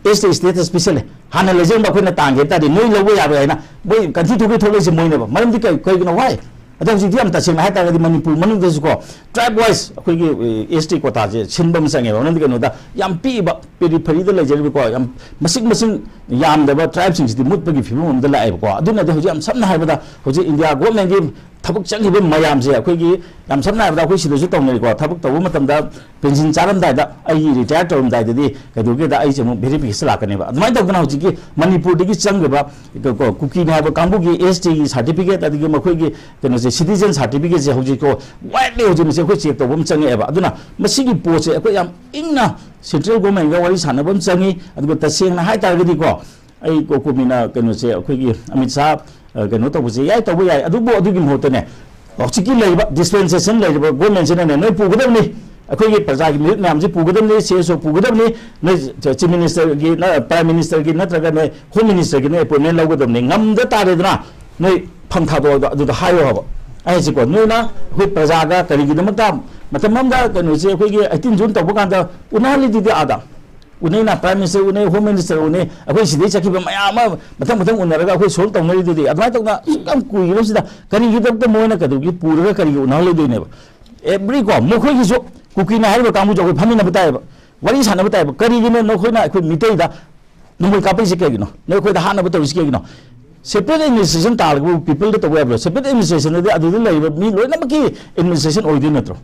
ꯑꯦꯁ ꯇꯤ status ꯄꯤꯁꯜꯂꯦ꯫ ꯍꯥꯟꯅ ꯂꯩꯖꯔꯝꯕ ꯑꯩꯈꯣꯏꯅ ꯇꯥꯟꯒꯦ ꯍꯥꯏ ꯇꯥꯔꯗꯤ ꯅꯣꯏ ꯂꯧꯕ ꯌꯥꯔꯣꯏ ꯍꯥꯏꯅ ꯃꯣꯏ ꯀꯟꯊꯤ ꯊꯣꯛꯄꯤ ꯊꯣꯛꯂꯛꯏꯁꯦ ꯃꯣꯏꯅꯦꯕ꯫ ꯃꯔꯝꯗꯤ ꯀꯩ-, ꯀꯩꯒꯤꯅꯣ? Why? ꯑꯗꯣ ꯍꯧꯖꯤꯛꯇꯤ ꯌꯥꯝ ꯇꯁꯦꯡꯅ ꯍꯥꯏ ꯇꯥꯔꯒꯗꯤ ꯃꯅꯤꯄꯨꯔ ꯃꯅꯨꯡꯗꯁꯨꯀꯣ tribe wise ꯑꯩꯈꯣꯏꯒꯤ, ꯑꯦ, ꯑꯦꯁ ꯇꯤ quota ꯁꯦ ꯁꯤꯟꯕ ꯑꯃ ꯆꯪꯉꯦꯕ꯫ ꯃꯔꯝꯗꯤ ꯀꯩꯅꯣꯗ ꯌꯥꯝ ꯄꯤꯛꯏꯕ periphery ꯗ ꯂꯩꯖꯔꯤꯕꯀꯣ, ꯌꯥꯝ ꯃꯁꯤꯡ ꯃꯁꯤꯡ ꯌꯥꯝꯗꯕ tribe ꯁꯤꯡꯁꯤꯗꯤ ꯃꯨꯠꯄꯒꯤ ꯐꯤꯕꯝ ꯑꯃꯗ ꯂꯥꯛꯑꯦꯕꯀꯣ꯫ ꯑꯗꯨꯅꯗꯤ ꯍꯧꯖꯤꯛ ꯌꯥꯝ ꯁꯝꯅ ꯍꯥꯏꯔꯕꯗ ꯍꯧꯖꯤꯛ ꯏꯟꯗꯤꯌꯥ ꯒꯣꯔꯃꯦꯟꯒꯤ ꯊꯕꯛ ꯆꯪꯈꯤꯕ ꯃꯌꯥꯝꯁꯦ ꯑꯩꯈꯣꯏꯒꯤ ꯌꯥꯝ ꯁꯝꯅ ꯍꯥꯏꯔꯕꯗ ꯑꯩꯈꯣꯏ ꯁꯤꯗꯁꯨ ꯇꯧꯅꯔꯤꯀꯣ꯫ ꯊꯕꯛ ꯇꯧꯕ ꯃꯇꯝꯗ ꯄꯦꯟꯁꯤꯟ ꯆꯥꯔꯝꯗꯥꯏꯗ ꯑꯩꯒꯤ retire ꯇꯧꯔꯝꯗꯥꯏꯗꯗꯤ ꯀꯩꯗꯧꯒꯦꯗ ꯑꯩꯁꯦ ꯑꯃꯨꯛ verification ꯂꯥꯛꯀꯅꯦꯕ꯫ ꯑꯗꯨꯃꯥꯏꯅ ꯇꯧꯗꯅ ꯍꯧꯖꯤꯛꯀꯤ ꯃꯅꯤꯄꯨꯔꯗꯒꯤ ꯆꯪꯈ꯭ꯔꯕ ꯀꯣ-, ꯀꯨꯀꯤꯅꯤ ꯍꯥꯏꯕ ꯀꯥꯡꯕꯨꯒꯤ ꯑꯦꯁ ꯇꯤꯒꯤ certificate ꯑꯗꯒꯤ ꯃꯈꯣꯏꯒꯤ ꯀꯩꯅꯣꯁꯦ citizen certificate ꯁꯦ ꯍꯧꯖꯤꯛꯀꯣ widely ꯍꯧꯖꯤꯛ ꯃꯁꯤ ꯑꯩꯈꯣꯏ check ꯇꯧꯕ ꯑꯃ ꯆꯪꯉꯛꯑꯦꯕ꯫ ꯑꯗꯨꯅ ꯃꯁꯤꯒꯤ ꯄꯣꯠꯁꯦ ꯑꯩꯈꯣꯏ ꯌꯥꯝ ꯏꯪꯅ central government ꯒ ꯋꯥꯔꯤ ꯁꯥꯟꯅꯕ ꯑꯃ ꯆꯪꯉꯤ꯫ ꯑꯗꯨꯒ ꯇꯁꯦꯡꯅ ꯍꯥꯏ ꯇꯥꯔꯒꯗꯤꯀꯣ ꯑꯩ ꯀꯣ-, ꯀꯣꯃꯤꯅ ꯀꯩꯅꯣꯁꯦ ꯑꯩꯈꯣꯏꯒꯤ ꯑꯃꯤꯠ ꯁꯥꯍ, ꯑ, ꯀꯩꯅꯣ ꯇꯧꯕꯁꯦ ꯌꯥꯏ, ꯇꯧꯕ ꯌꯥꯏ꯫ ꯑꯗꯨꯕꯨ ꯑꯗꯨꯒꯤ ꯃꯍꯨꯠꯇꯅꯦ ꯍꯧꯖꯤꯛꯀꯤ ꯂꯩꯔꯤꯕ dispensation ꯂꯩꯔꯤꯕ ꯒꯣꯔꯃꯦꯟꯁꯤꯅꯅꯦ ꯅꯣꯏ ꯄꯨꯒꯗꯕꯅꯤ, ꯑꯩꯈꯣꯏꯒꯤ ꯄ꯭ꯔꯖꯥꯒꯤ ꯃꯤꯍꯨꯠ ꯃꯌꯥꯝꯁꯤ ꯄꯨꯒꯗꯕꯅꯤ, ꯁꯤ ꯑꯦꯁ ꯑꯣ ꯄꯨꯒꯗꯕꯅꯤ, ꯅꯣꯏ ꯆꯤꯐ ꯃꯤꯅꯤꯁꯇꯔꯒꯤ, ꯄ꯭ꯔꯥꯏꯝ ꯃꯤꯅꯤꯁꯇꯔꯒꯤ ꯅꯠꯇ꯭ꯔꯒ ꯅꯣꯏ ꯍꯣꯝ ꯃꯤꯅꯤꯁꯇꯔꯒꯤ ꯅꯣꯏ ꯑꯦꯄꯣꯏꯟꯃꯦꯟ ꯂꯧꯒꯗꯕꯅꯤ꯫ ꯉꯝꯗ ꯇꯥꯔꯦꯗꯅ ꯅꯣꯏ ꯐꯝ ꯊꯥꯗꯣꯛꯑꯒ ꯑꯗꯨꯗ ꯍꯥꯏꯌꯣ ꯍꯥꯏꯕ꯫ ꯑꯩ ꯍꯥꯏꯁꯤꯀꯣ, ꯅꯣꯏꯅ ꯑꯩꯈꯣꯏ ꯄ꯭ꯔꯖꯥꯒ ꯀꯔꯤꯒꯤꯗꯃꯛꯇ ꯃꯇꯝ ꯑꯃꯗ ꯀꯩꯅꯣꯁꯦ ꯑꯩꯈꯣꯏꯒꯤ eighteen June ꯇꯧꯕ ꯀꯥꯟꯗ ꯎꯅꯍꯜꯂꯤꯗꯨꯗꯤ ꯑꯥꯗ ꯎꯅꯩꯅ, ꯄ꯭ꯔꯥꯏꯝ ꯃꯤꯅꯤꯁꯇꯔ ꯎꯅꯩ, ꯍꯣꯝ ꯃꯤꯅꯤꯁꯇꯔ ꯎꯅꯩ, ꯑꯩꯈꯣꯏ ꯁꯤꯗꯩ ꯆꯠꯈꯤꯕ ꯃꯌꯥꯝ ꯑꯃ ꯃꯊꯪ ꯃꯊꯪ ꯎꯅꯔꯒ ꯑꯩꯈꯣꯏ ꯁꯣꯜꯕ ꯇꯧꯅꯔꯤꯗꯨꯗꯤ꯫ ꯑꯗꯨꯃꯥꯏꯅ ꯇꯧꯅ ꯑꯁꯨꯛ ꯌꯥꯝ ꯀꯨꯏꯔꯕꯁꯤꯗ ꯀꯔꯤꯒꯤꯗꯃꯛꯇ ꯃꯣꯏꯅ ꯀꯩꯗꯧꯒꯦ ꯄꯨꯔꯒ ꯀꯔꯤꯒꯤ ꯎꯅꯍꯜꯂꯣꯏꯗꯣꯏꯅꯦꯕ? ꯑꯦꯕ꯭ꯔꯤ ꯀꯣ ꯃꯈꯣꯏꯒꯤꯁꯨ ꯀꯨꯀꯤꯅ ꯍꯥꯏꯔꯤꯕ ꯀꯥꯡꯕꯨꯁꯨ ꯑꯩꯈꯣꯏ ꯐꯝꯃꯤꯟꯅꯕ ꯇꯥꯏꯌꯦꯕ, ꯋꯥꯔꯤ ꯁꯥꯟꯅꯕ ꯇꯥꯏꯌꯦꯕ꯫ ꯀꯔꯤꯒꯤꯅꯣ ꯅꯈꯣꯏꯅ ꯑꯩꯈꯣꯏ ꯃꯤꯇꯩꯗ ꯅꯣꯡꯃꯩ ꯀꯥꯞꯄꯛꯏꯁꯦ ꯀꯩꯒꯤꯅꯣ? ꯅꯣꯏ ꯑꯩꯈꯣꯏꯗ ꯍꯥꯠꯅꯕ ꯇꯧꯔꯤꯁꯤ ꯀꯩꯒꯤꯅꯣ? Separate administration ꯇꯥꯔꯒꯕꯨ people ꯗ ꯇꯧꯕ ꯌꯥꯕ꯭ꯔꯣ? Separate administration ꯗꯗꯤ ꯑꯗꯨꯗ ꯂꯩꯔꯤꯕ ꯃꯤ ꯂꯣꯏꯅꯃꯛꯀꯤ administration ꯑꯣꯏꯗꯣꯏ ꯅꯠꯇ꯭ꯔꯣ?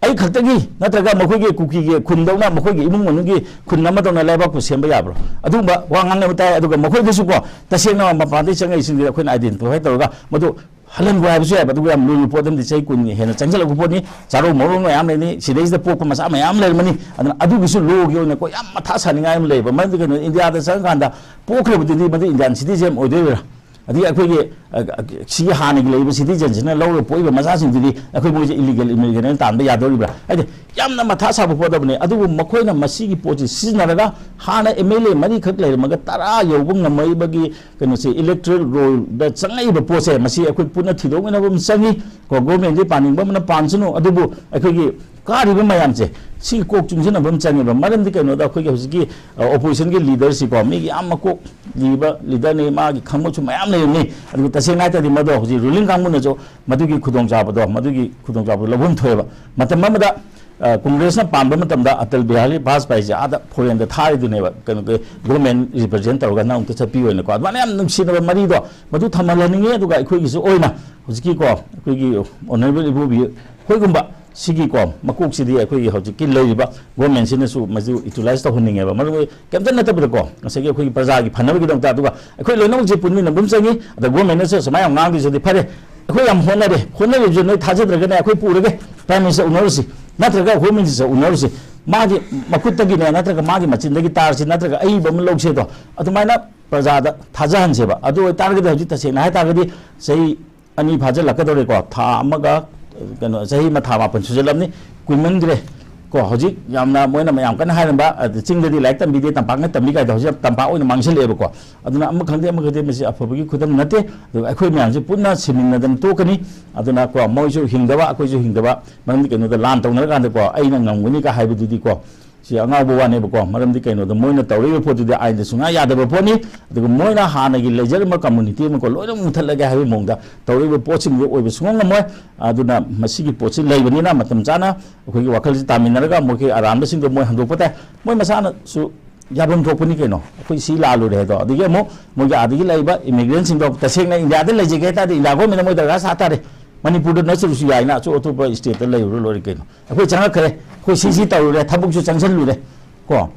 ꯑꯩ ꯈꯛꯇꯒꯤ ꯅꯠꯇ꯭ꯔꯒ ꯃꯈꯣꯏꯒꯤ ꯀꯨꯀꯤꯒꯤ ꯈꯨꯟꯗꯧꯅ ꯃꯈꯣꯏꯒꯤ ꯏꯃꯨꯡ ꯃꯅꯨꯡꯒꯤ ꯈꯨꯟ ꯑꯃꯗꯧꯅ ꯂꯩꯕꯥꯛꯄꯨ ꯁꯦꯝꯕ ꯌꯥꯕ꯭ꯔꯣ? ꯑꯗꯨꯒꯨꯝꯕ ꯋꯥ ꯉꯥꯡꯅꯕ ꯇꯥꯏ꯫ ꯑꯗꯨꯒ ꯃꯈꯣꯏꯗꯁꯨꯀꯣ ꯇꯁꯦꯡꯅ ꯃꯄꯥꯟꯗꯒꯤ ꯆꯪꯉꯛꯏꯁꯤꯡꯁꯤꯗ ꯑꯩꯈꯣꯏꯅ identify ꯇꯧꯔꯒ ꯃꯗꯨ ꯍꯜꯍꯟꯕ ꯍꯥꯏꯕꯁꯨ ꯌꯥꯏꯕ꯫ ꯑꯗꯨꯒ ꯌꯥꯝ ꯂꯨꯔꯤꯕ ꯄꯣꯠ ꯑꯃꯗꯤ ꯆꯍꯤ ꯀꯨꯟ ꯍꯦꯟꯅ ꯆꯪꯁꯤꯜꯂꯛꯄ ꯄꯣꯠꯅꯤ꯫ ꯆꯥꯔꯧ ꯃꯔꯧ ꯃꯌꯥꯝ ꯂꯩꯅꯤ, ꯁꯤꯗꯩꯁꯤꯗ ꯄꯣꯛꯄ ꯃꯆꯥ ꯃꯌꯥꯝ ꯂꯩꯔꯝꯃꯅꯤ꯫ ꯑꯗꯨꯅ ꯑꯗꯨꯒꯤꯁꯨ ꯂꯣꯒꯤ ꯑꯣꯏꯅꯀꯣ ꯌꯥꯝ ꯃꯊꯥ ꯁꯥꯅꯤꯡꯉꯥꯏ ꯑꯃ ꯂꯩꯌꯦꯕ꯫ ꯃꯔꯝꯗꯤ ꯀꯩꯅꯣ, ꯏꯟꯗꯤꯌꯥꯗ ꯆꯪꯉꯀꯥꯟꯗ ꯄꯣꯛꯈ꯭ꯔꯕꯗꯨꯗꯤ ꯃꯗꯨ ꯏꯟꯗꯤꯌꯥꯟ ꯁꯤꯇꯤꯖꯦꯟ ꯑꯣꯏꯗꯣꯏꯔꯥ? ꯑꯗꯒꯤ ꯑꯩꯈꯣꯏꯒꯤ, ꯑ, ꯑ, ꯁꯤꯒꯤ ꯍꯥꯟꯅꯒꯤ ꯂꯩꯔꯤꯕ citizenꯁꯤꯅ ꯂꯧꯔꯒ ꯄꯣꯛꯏꯕ ꯃꯆꯥꯁꯤꯡꯗꯨꯗꯤ ꯑꯩꯈꯣꯏ ꯃꯣꯏꯁꯦ illegal immigrant ꯇꯥꯟꯕ ꯌꯥꯗꯧꯔꯤꯕ꯭ꯔꯥ? ꯍꯥꯏꯗꯤ ꯌꯥꯝꯅ ꯃꯊꯥ ꯁꯥꯕ ꯄꯣꯠ ꯑꯃꯅꯤ꯫ ꯑꯗꯨꯕꯨ ꯃꯈꯣꯏꯅ ꯃꯁꯤꯒꯤ ꯄꯣꯠꯁꯤ ꯁꯤꯖꯤꯟꯅꯔꯒ ꯍꯥꯟꯅ M L A ꯃꯔꯤꯈꯛ ꯂꯩꯔꯝꯃꯒ ꯇꯔꯥ ꯌꯧꯕ ꯉꯝꯃꯛꯏꯕꯒꯤ ꯀꯩꯅꯣꯁꯦ, electoral rollꯗ ꯆꯪꯉꯛꯏꯕ ꯄꯣꯠꯁꯦ, ꯃꯁꯤ ꯑꯩꯈꯣꯏ ꯄꯨꯟꯅ ꯊꯤꯗꯣꯛꯃꯤꯟꯅꯕ ꯑꯃ ꯆꯪꯉꯤ꯫ ꯀꯣ, governmentꯗꯤ ꯄꯥꯅꯤꯡꯕ ꯑꯃꯅ ꯄꯥꯟꯁꯅꯨ, ꯑꯗꯨꯕꯨ ꯑꯩꯈꯣꯏꯒꯤ ꯀꯥꯔꯤꯕ ꯃꯌꯥꯝꯁꯦ, ꯁꯤ ꯀꯣꯛ ꯆꯨꯡꯁꯤꯟꯅꯕ ꯑꯃ ꯆꯪꯉꯦꯕ꯫ ꯃꯔꯝꯗꯤ ꯀꯩꯅꯣꯗ, ꯑꯩꯈꯣꯏꯒꯤ ꯍꯧꯖꯤꯛꯀꯤ, ꯑ, oppositionꯒꯤ leaderꯁꯤꯀꯣ, ꯃꯤꯒꯤ ꯌꯥꯝ ꯃꯀꯣꯛ ꯂꯤꯕ leaderꯅꯤ, ꯃꯥꯒꯤ ꯈꯪꯕꯁꯨ ꯃꯌꯥꯝ ꯂꯩꯔꯝꯅꯤ꯫ ꯑꯗꯨꯒ ꯇꯁꯦꯡꯅ ꯍꯥꯏ ꯇꯥꯔꯗꯤ, ꯃꯗꯣ ꯍꯧꯖꯤꯛ ruling ꯀꯥꯡꯕꯨꯅꯁꯨ ꯃꯗꯨꯒꯤ ꯈꯨꯗꯣꯡꯆꯥꯕꯗꯣ, ꯃꯗꯨꯒꯤ ꯈꯨꯗꯣꯡꯆꯥꯕꯗꯣ ꯂꯧꯐꯝ ꯊꯣꯛꯑꯦꯕ꯫ ꯃꯇꯝ ꯑꯃꯗ, ꯑ, ꯀꯣꯡꯒ꯭ꯔꯦꯁꯅ ꯄꯥꯟꯕ ꯃꯇꯝꯗ ꯑꯇꯜ ꯕꯤꯍꯥꯔꯤ ꯚꯥꯖꯄꯥꯏꯁꯦ ꯑꯥꯗ foreignꯗ ꯊꯥꯔꯤꯗꯨꯅꯦꯕ, ꯀꯩꯅꯣꯒꯤ government represent ꯇꯧꯔꯒ ꯅꯪ ꯑꯃꯨꯛꯇ ꯆꯠꯄꯤꯌꯣꯅꯀꯣ꯫ ꯑꯗꯨꯃꯥꯏꯅ ꯌꯥꯝ ꯅꯨꯡꯁꯤꯅꯕ ꯃꯔꯤꯗꯣ ꯃꯗꯨ ꯊꯝꯍꯜꯍꯟꯅꯤꯡꯉꯤ꯫ ꯑꯗꯨꯒ ꯑꯩꯈꯣꯏꯒꯤꯁꯨ ꯑꯣꯏꯅ ꯍꯧꯖꯤꯛꯀꯤꯀꯣ, ꯑꯩꯈꯣꯏꯒꯤ honourable ꯏꯕꯣꯕꯤ ꯍꯣꯏꯒꯨꯝꯕ ꯁꯤꯒꯤꯀꯣ, ꯃꯀꯣꯛꯁꯤꯗꯤ ꯑꯩꯈꯣꯏꯒꯤ ꯍꯧꯖꯤꯛꯀꯤ ꯂꯩꯔꯤꯕ governmentꯁꯤꯅꯁꯨ ꯃꯗꯨ utilize ꯇꯧꯍꯟꯅꯤꯡꯉꯦꯕ꯫ ꯃꯔꯝꯗꯤ ꯀꯩꯝꯇ ꯅꯠꯇꯕꯗꯀꯣ, ꯉꯁꯥꯏꯒꯤ ꯑꯩꯈꯣꯏꯒꯤ ꯄ꯭ꯔꯖꯥꯒꯤ ꯐꯅꯕꯒꯤꯗꯃꯛꯇ, ꯑꯗꯨꯒ ꯑꯩꯈꯣꯏ ꯂꯣꯏꯅꯃꯛꯁꯦ ꯄꯨꯟꯃꯤꯟꯅꯕ ꯑꯃ ꯆꯪꯉꯤ꯫ ꯑꯗ governmentꯅꯁꯨ ꯁꯨꯃꯥꯏꯅ ꯌꯥꯝ ꯉꯥꯡꯗꯣꯏꯁꯤꯗꯤ ꯐꯔꯦ, ꯑꯩꯈꯣꯏ ꯌꯥꯝ ꯍꯣꯠꯅꯔꯦ, ꯍꯣꯠꯅꯔꯤꯕꯁꯦ ꯅꯣꯏ ꯊꯥꯖꯗ꯭ꯔꯒꯅꯦ, ꯑꯩꯈꯣꯏ ꯄꯨꯔꯒꯦ, prime minister ꯎꯅꯔꯨꯁꯤ, ꯅꯠꯇ꯭ꯔꯒ home ministerꯁꯦ ꯎꯅꯔꯨꯁꯤ, ꯃꯥꯒꯤ ꯃꯈꯨꯠꯇꯒꯤꯅꯦ ꯅꯠꯇ꯭ꯔꯒ ꯃꯥꯒꯤ ꯃꯆꯤꯟꯗꯒꯤ ꯇꯥꯔꯁꯤ, ꯅꯠꯇ꯭ꯔꯒ ꯑꯏꯕ ꯑꯃ ꯂꯧꯁꯦꯗꯣ, ꯑꯗꯨꯃꯥꯏꯅ ꯄ꯭ꯔꯖꯥꯗ ꯊꯥꯖꯍꯟꯁꯦꯕ꯫ ꯑꯗꯨ ꯑꯣꯏꯇꯥꯔꯒꯗꯤ ꯍꯧꯖꯤꯛ ꯇꯁꯦꯡꯅ ꯍꯥꯏꯇꯥꯔꯒꯗꯤ ꯆꯍꯤ ꯑꯅꯤ ꯐꯥꯖꯤꯜꯂꯛꯀꯗꯧꯔꯦꯀꯣ, ꯊꯥ ꯑꯃꯒ, ꯀꯩꯅꯣ, ꯆꯍꯤ ꯑꯃ ꯊꯥ ꯃꯥꯄꯟ ꯁꯨꯖꯜꯂꯝꯅꯤ, ꯀꯨꯏꯃꯟꯈ꯭ꯔꯦ꯫ ꯀꯣ, ꯍꯧꯖꯤꯛ ꯌꯥꯝꯅ ꯃꯣꯏꯅ ꯃꯌꯥꯝ ꯀꯟꯅ ꯍꯥꯏꯔꯝꯕ, ꯑꯗ, ꯆꯤꯡꯗꯗꯤ ꯂꯥꯏꯔꯤꯛ ꯇꯝꯕꯤꯗꯦ, ꯇꯝꯄꯥꯛꯅ ꯇꯝꯕꯤ ꯀꯥꯏꯗꯣ ꯍꯧꯖꯤꯛ ꯌꯥꯝ ꯇꯝꯄꯥꯛ ꯑꯣꯏꯅ ꯃꯥꯡꯁꯤꯜꯂꯛꯑꯦꯕꯀꯣ꯫ ꯑꯗꯨꯅ ꯑꯃ ꯈꯪꯗꯦ, ꯑꯃ ꯈꯪꯗꯦ, ꯃꯁꯤ ꯑꯐꯕꯒꯤ ꯈꯨꯗꯝ ꯅꯠꯇꯦ꯫ ꯑꯗꯨꯒ ꯑꯩꯈꯣꯏ ꯃꯌꯥꯝꯁꯦ ꯄꯨꯟꯅ ꯁꯤꯃꯤꯟꯅꯗꯅ ꯇꯣꯛꯀꯅꯤ꯫ ꯑꯗꯨꯅ ꯀꯣ, ꯃꯣꯏꯁꯨ ꯍꯤꯡꯗꯕ, ꯑꯩꯈꯣꯏꯁꯨ ꯍꯤꯡꯗꯕ, ꯃꯔꯝꯗꯤ ꯀꯩꯅꯣꯗ ꯂꯥꯟ ꯇꯧꯅꯔꯀꯥꯟꯗꯀꯣ, ꯑꯩꯅ ꯉꯝꯒꯅꯤꯒ ꯍꯥꯏꯕꯗꯨꯗꯤꯀꯣ, ꯁꯤ ꯑꯉꯥꯎꯕ ꯋꯥꯅꯦꯕꯀꯣ꯫ ꯃꯔꯝꯗꯤ ꯀꯩꯅꯣꯗ ꯃꯣꯏꯅ ꯇꯧꯔꯛꯏꯕ ꯄꯣꯠꯇꯨꯗꯤ ꯑꯥꯏꯟꯗ ꯁꯨꯡꯌꯥ ꯌꯥꯗꯕ ꯄꯣꯠꯅꯤ꯫ ꯑꯗꯨꯒ ꯃꯣꯏꯅ ꯍꯥꯟꯅꯒꯤ ꯂꯩꯖꯔꯝꯕ community ꯑꯃꯀꯣ, ꯂꯣꯏꯅꯃꯛ ꯃꯨꯊꯠꯂꯒꯦ ꯍꯥꯏꯕꯒꯤ ꯃꯑꯣꯡꯗ ꯇꯧꯔꯛꯏꯕ ꯄꯣꯠꯁꯤꯡꯗꯨ ꯑꯣꯏꯕ ꯁꯨꯡꯉꯝ ꯉꯝꯃꯣꯏ꯫ ꯑꯗꯨꯅ ꯃꯁꯤꯒꯤ ꯄꯣꯠꯁꯤ ꯂꯩꯕꯅꯤꯅ ꯃꯇꯝ ꯆꯥꯅ ꯑꯩꯈꯣꯏꯒꯤ ꯋꯥꯈꯜꯁꯤ ꯇꯥꯃꯤꯟꯅꯔꯒ ꯃꯣꯏꯒꯤ ꯑꯔꯥꯟꯕꯁꯤꯡꯗꯣ ꯃꯣꯏ ꯍꯟꯗꯣꯛꯄ ꯇꯥꯏ꯫ ꯃꯣꯏ ꯃꯁꯥꯅꯁꯨ ꯌꯥꯐꯝ ꯊꯣꯛꯄꯅꯤ ꯀꯩꯅꯣ, ꯑꯩꯈꯣꯏ ꯁꯤ ꯂꯥꯜꯂꯨꯔꯦ ꯍꯥꯏꯗꯣ꯫ ꯑꯗꯒꯤ ꯑꯃꯨꯛ ꯃꯣꯏꯒꯤ ꯑꯥꯗꯒꯤ ꯂꯥꯛꯏꯕ immigrantꯁꯤꯡꯗꯣ ꯇꯁꯦꯡꯅ ꯏꯟꯗꯤꯌꯥꯗ ꯂꯩꯖꯒꯦ ꯍꯥꯏ ꯇꯥꯔꯗꯤ ꯏꯟꯗꯤꯌꯥ governmentꯅ ꯃꯣꯏ ꯗꯔꯀꯥꯔ ꯁꯥ ꯇꯥꯔꯦ꯫ ꯃꯅꯤꯄꯨꯔꯗ ꯅꯠꯇ꯭ꯔꯁꯨ ꯌꯥꯏꯅ ꯑꯆꯧ ꯑꯇꯣꯞꯄ stateꯇ ꯂꯩꯔꯨꯔ ꯂꯣꯏꯔꯦ ꯀꯩꯅꯣ꯫ ꯑꯩꯈꯣꯏ ꯆꯪꯉꯛꯈ꯭ꯔꯦ, ꯑꯩꯈꯣꯏ ꯁꯤ ꯁꯤ ꯇꯧꯔꯨꯔꯦ, ꯊꯕꯛꯁꯨ ꯆꯪꯁꯤꯜꯂꯨꯔꯦ ꯀꯣ꯫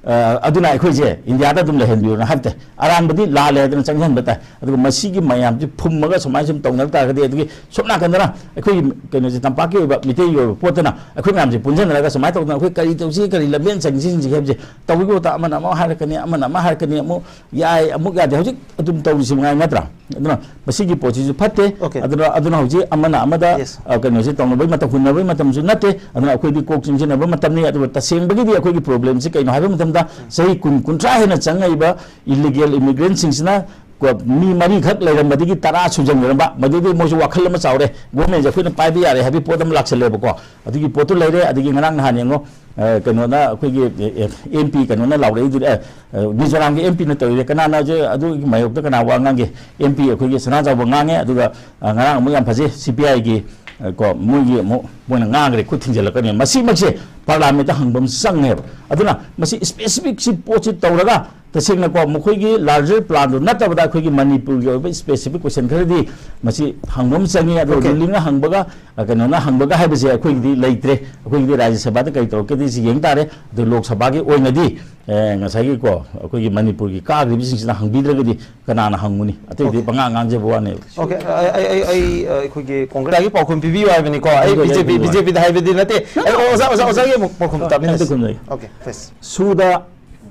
ꯑ, ꯑꯗꯨꯅ ꯑꯩꯈꯣꯏꯁꯦ ꯏꯟꯗꯤꯌꯥꯗ ꯑꯗꯨꯝ ꯂꯩꯍꯟꯕꯤꯌꯨꯅ ꯍꯥꯏꯕ ꯇꯥꯏ꯫ ꯑꯔꯥꯟꯕꯗꯤ ꯂꯥꯜꯂꯦ ꯍꯥꯏꯗꯅ ꯆꯪꯍꯟꯕ ꯇꯥꯏ꯫ ꯑꯗꯨꯒ ꯃꯁꯤꯒꯤ ꯃꯌꯥꯝꯁꯤ ꯐꯨꯝꯃꯒ ꯁꯨꯃꯥꯏꯅ ꯁꯨꯝ ꯇꯧꯅꯕ ꯇꯥꯔꯒꯗꯤ, ꯑꯗꯨꯒꯤ ꯁꯣꯝ ꯅꯥꯀꯟꯗꯅ ꯑꯩꯈꯣꯏꯒꯤ ꯀꯩꯅꯣꯁꯦ, ꯇꯝꯄꯥꯛꯀꯤ ꯑꯣꯏꯕ ꯃꯤꯇꯩꯒꯤ ꯑꯣꯏꯕ ꯄꯣꯠꯇꯅ ꯑꯩꯈꯣꯏ ꯃꯌꯥꯝꯁꯦ ꯄꯨꯟꯁꯤꯟꯅꯔꯒ ꯁꯨꯃꯥꯏꯅ ꯇꯧꯗꯅ ꯑꯩꯈꯣꯏ ꯀꯔꯤ ꯇꯧꯁꯤ, ꯀꯔꯤ ꯂꯝꯕꯦꯟ ꯆꯪꯁꯤꯟꯁꯤ ꯍꯥꯏꯕꯁꯦ ꯇꯧꯕꯒꯤ ꯃꯍꯨꯠꯇ ꯑꯃꯅ ꯑꯃ ꯍꯥꯏꯔꯛꯀꯅꯤ, ꯑꯃꯅ ꯑꯃ ꯍꯥꯏꯔꯛꯀꯅꯤ, ꯑꯃꯨꯛ ꯌꯥꯏ, ꯑꯃꯨꯛ ꯌꯥꯗꯦ꯫ ꯍꯧꯖꯤꯛ ꯑꯗꯨꯝ ꯇꯧꯔꯤꯁꯤ ꯃꯉꯥꯏ ꯅꯠꯇ꯭ꯔꯥ? ꯑꯗꯨꯅ ꯃꯁꯤꯒꯤ ꯄꯣꯠꯁꯤꯁꯨ ꯐꯠꯇꯦ꯫ Okay. ꯑꯗꯨꯅ, ꯑꯗꯨꯅ ꯍꯧꯖꯤꯛ ꯑꯃꯅ ꯑꯃꯗ, Yes. ꯑ, ꯀꯩꯅꯣꯁꯤ ꯇꯧꯅꯕꯒꯤ ꯃꯇꯝ, ꯍꯨꯟꯅꯕꯒꯤ ꯃꯇꯝꯁꯨ ꯅꯠꯇꯦ꯫ ꯑꯗꯨꯅ ꯑꯩꯈꯣꯏꯗꯤ ꯀꯣꯛ ꯆꯤꯡꯁꯤꯟꯅꯕ ꯃꯇꯝꯅꯤ꯫ ꯑꯗꯨꯒ ꯇꯁꯦꯡꯕꯒꯤꯗꯤ ꯑꯩꯈꯣꯏꯒꯤ problemꯁꯤ ꯀꯩꯅꯣ ꯍꯥꯏꯕ ꯃꯇꯝꯗ, ꯆꯍꯤ ꯀꯨꯟ, ꯀꯨꯟꯊ꯭ꯔꯥ ꯍꯦꯟꯅ ꯆꯪꯉꯛꯏꯕ illegal immigrantꯁꯤꯡꯁꯤꯅ ꯀꯣ, ꯃꯤ ꯃꯔꯤꯈꯛ ꯂꯩꯔꯝꯕꯗꯒꯤ ꯇꯔꯥ ꯁꯨꯖꯟꯈ꯭ꯔꯕ, ꯃꯗꯨꯗꯤ ꯃꯣꯏꯁꯨ ꯋꯥꯈꯜ ꯑꯃ ꯆꯥꯎꯔꯦ, governmentꯁꯦ ꯑꯩꯈꯣꯏꯅ ꯄꯥꯏꯕ ꯌꯥꯔꯦ ꯍꯥꯏꯕꯒꯤ ꯄꯣꯠ ꯑꯃ ꯂꯥꯛꯁꯜꯂꯦꯕꯀꯣ꯫ ꯑꯗꯨꯒꯤ ꯄꯣꯠꯇꯨ ꯂꯩꯔꯦ꯫ ꯑꯗꯒꯤ ꯉꯔꯥꯡ ꯅꯍꯥꯟ ꯌꯦꯡꯉꯣ, ꯑ, ꯀꯩꯅꯣꯅ, ꯑꯩꯈꯣꯏꯒꯤ, ꯑꯦ, ꯑꯦ, MP ꯀꯩꯅꯣꯅ ꯂꯥꯎꯔꯛꯏꯗꯨꯗꯤ, ꯑ, ꯑ, ꯃꯤꯖꯣꯔꯥꯝꯒꯤ MPꯅ ꯇꯧꯔꯤꯁꯦ, ꯀꯅꯥꯅ ꯍꯧꯖꯤꯛ ꯑꯗꯨꯒꯤ ꯃꯥꯌꯣꯛꯇ ꯀꯅꯥ ꯋꯥ ꯉꯥꯡꯒꯦ? MP ꯑꯩꯈꯣꯏꯒꯤ ꯁꯅꯥꯖꯥꯎꯕ ꯉꯥꯡꯉꯦ꯫ ꯑꯗꯨꯒ, ꯑ, ꯉꯔꯥꯡ ꯑꯃꯨꯛ ꯌꯥꯝ ꯐꯖꯩ, CPIꯒꯤ, ꯑ, ꯀꯣ, ꯃꯣꯏꯒꯤ ꯑꯃꯨꯛ ꯃꯣꯏꯅ ꯉꯥꯡꯈ꯭ꯔꯦ, ꯈꯨꯠ ꯊꯤꯡꯖꯤꯜꯂꯛꯀꯅꯤ꯫ ꯃꯁꯤꯃꯛꯁꯦ parliamentꯇ ꯍꯪꯕ ꯑꯃ ꯆꯪꯉꯦꯕ꯫ ꯑꯗꯨꯅ ꯃꯁꯤ specificꯁꯤ ꯄꯣꯠꯁꯤ ꯇꯧꯔꯒ, ꯇꯁꯦꯡꯅꯀꯣ, ꯃꯈꯣꯏꯒꯤ larger planꯗꯨ ꯅꯠꯇꯕꯗ ꯑꯩꯈꯣꯏꯒꯤ ꯃꯅꯤꯄꯨꯔꯒꯤ ꯑꯣꯏꯕ specific question ꯈꯔꯗꯤ ꯃꯁꯤ ꯍꯪꯕ ꯑꯃ ꯆꯪꯉꯤ꯫ ꯑꯗꯨꯒ Okay. rulingꯅ ꯍꯪꯕꯒ, ꯑ, ꯀꯩꯅꯣꯅ ꯍꯪꯕꯒ ꯍꯥꯏꯕꯁꯦ ꯑꯩꯈꯣꯏꯒꯤꯗꯤ ꯂꯩꯇ꯭ꯔꯦ꯫ ꯑꯩꯈꯣꯏꯒꯤꯗꯤ ꯔꯥꯖ꯭ꯌ ꯁꯚꯥꯗ ꯀꯔꯤ ꯇꯧꯔꯛꯀꯗꯤ ꯁꯤ ꯌꯦꯡ ꯇꯥꯔꯦ꯫ ꯑꯗꯨ ꯂꯣꯛ ꯁꯚꯥꯒꯤ ꯑꯣꯏꯅꯗꯤ, ꯑꯦ, ꯉꯁꯥꯏꯒꯤꯀꯣ, ꯑꯩꯈꯣꯏꯒꯤ ꯃꯅꯤꯄꯨꯔꯒꯤ ꯀꯥꯈ꯭ꯔꯤꯕꯁꯤꯡꯁꯤꯅ ꯍꯪꯕꯤꯗ꯭ꯔꯒꯗꯤ ꯀꯅꯥꯅ ꯍꯪꯉꯨꯅꯤ? ꯑꯇꯩꯗꯤ Okay. ꯄꯉꯥꯡ ꯉꯥꯡꯖꯕ ꯋꯥꯅꯦꯕ꯫ Okay, ꯑꯩ, ꯑꯩ, ꯑꯩ, ꯑꯩ, ꯑ, ꯑꯩꯈꯣꯏꯒꯤ ꯀꯣꯡꯒ꯭ꯔꯦꯁꯀꯤ ꯄꯥꯎꯈꯨꯝ ꯄꯤꯕꯤꯌꯨ ꯍꯥꯏꯕꯅꯤꯀꯣ꯫ ꯑꯩ ꯑꯗꯨ ꯑꯩ BJP, ꯈꯨꯝꯖꯒꯦ꯫ BJPꯗ ꯍꯥꯏꯕꯗꯤ ꯅꯠꯇꯦ꯫ ꯑꯩ ꯑꯣꯖꯥ, ꯑꯣꯖꯥ, ꯑꯣꯖꯥꯒꯤ ꯑꯃꯨꯛ ꯄꯥꯎꯈꯨꯝ ꯑ, ꯇꯥꯃꯤꯟꯅꯁꯤ꯫ ꯑꯝꯇ ꯈꯨꯝꯖꯒꯦ꯫ Okay, please. ꯁꯨꯗ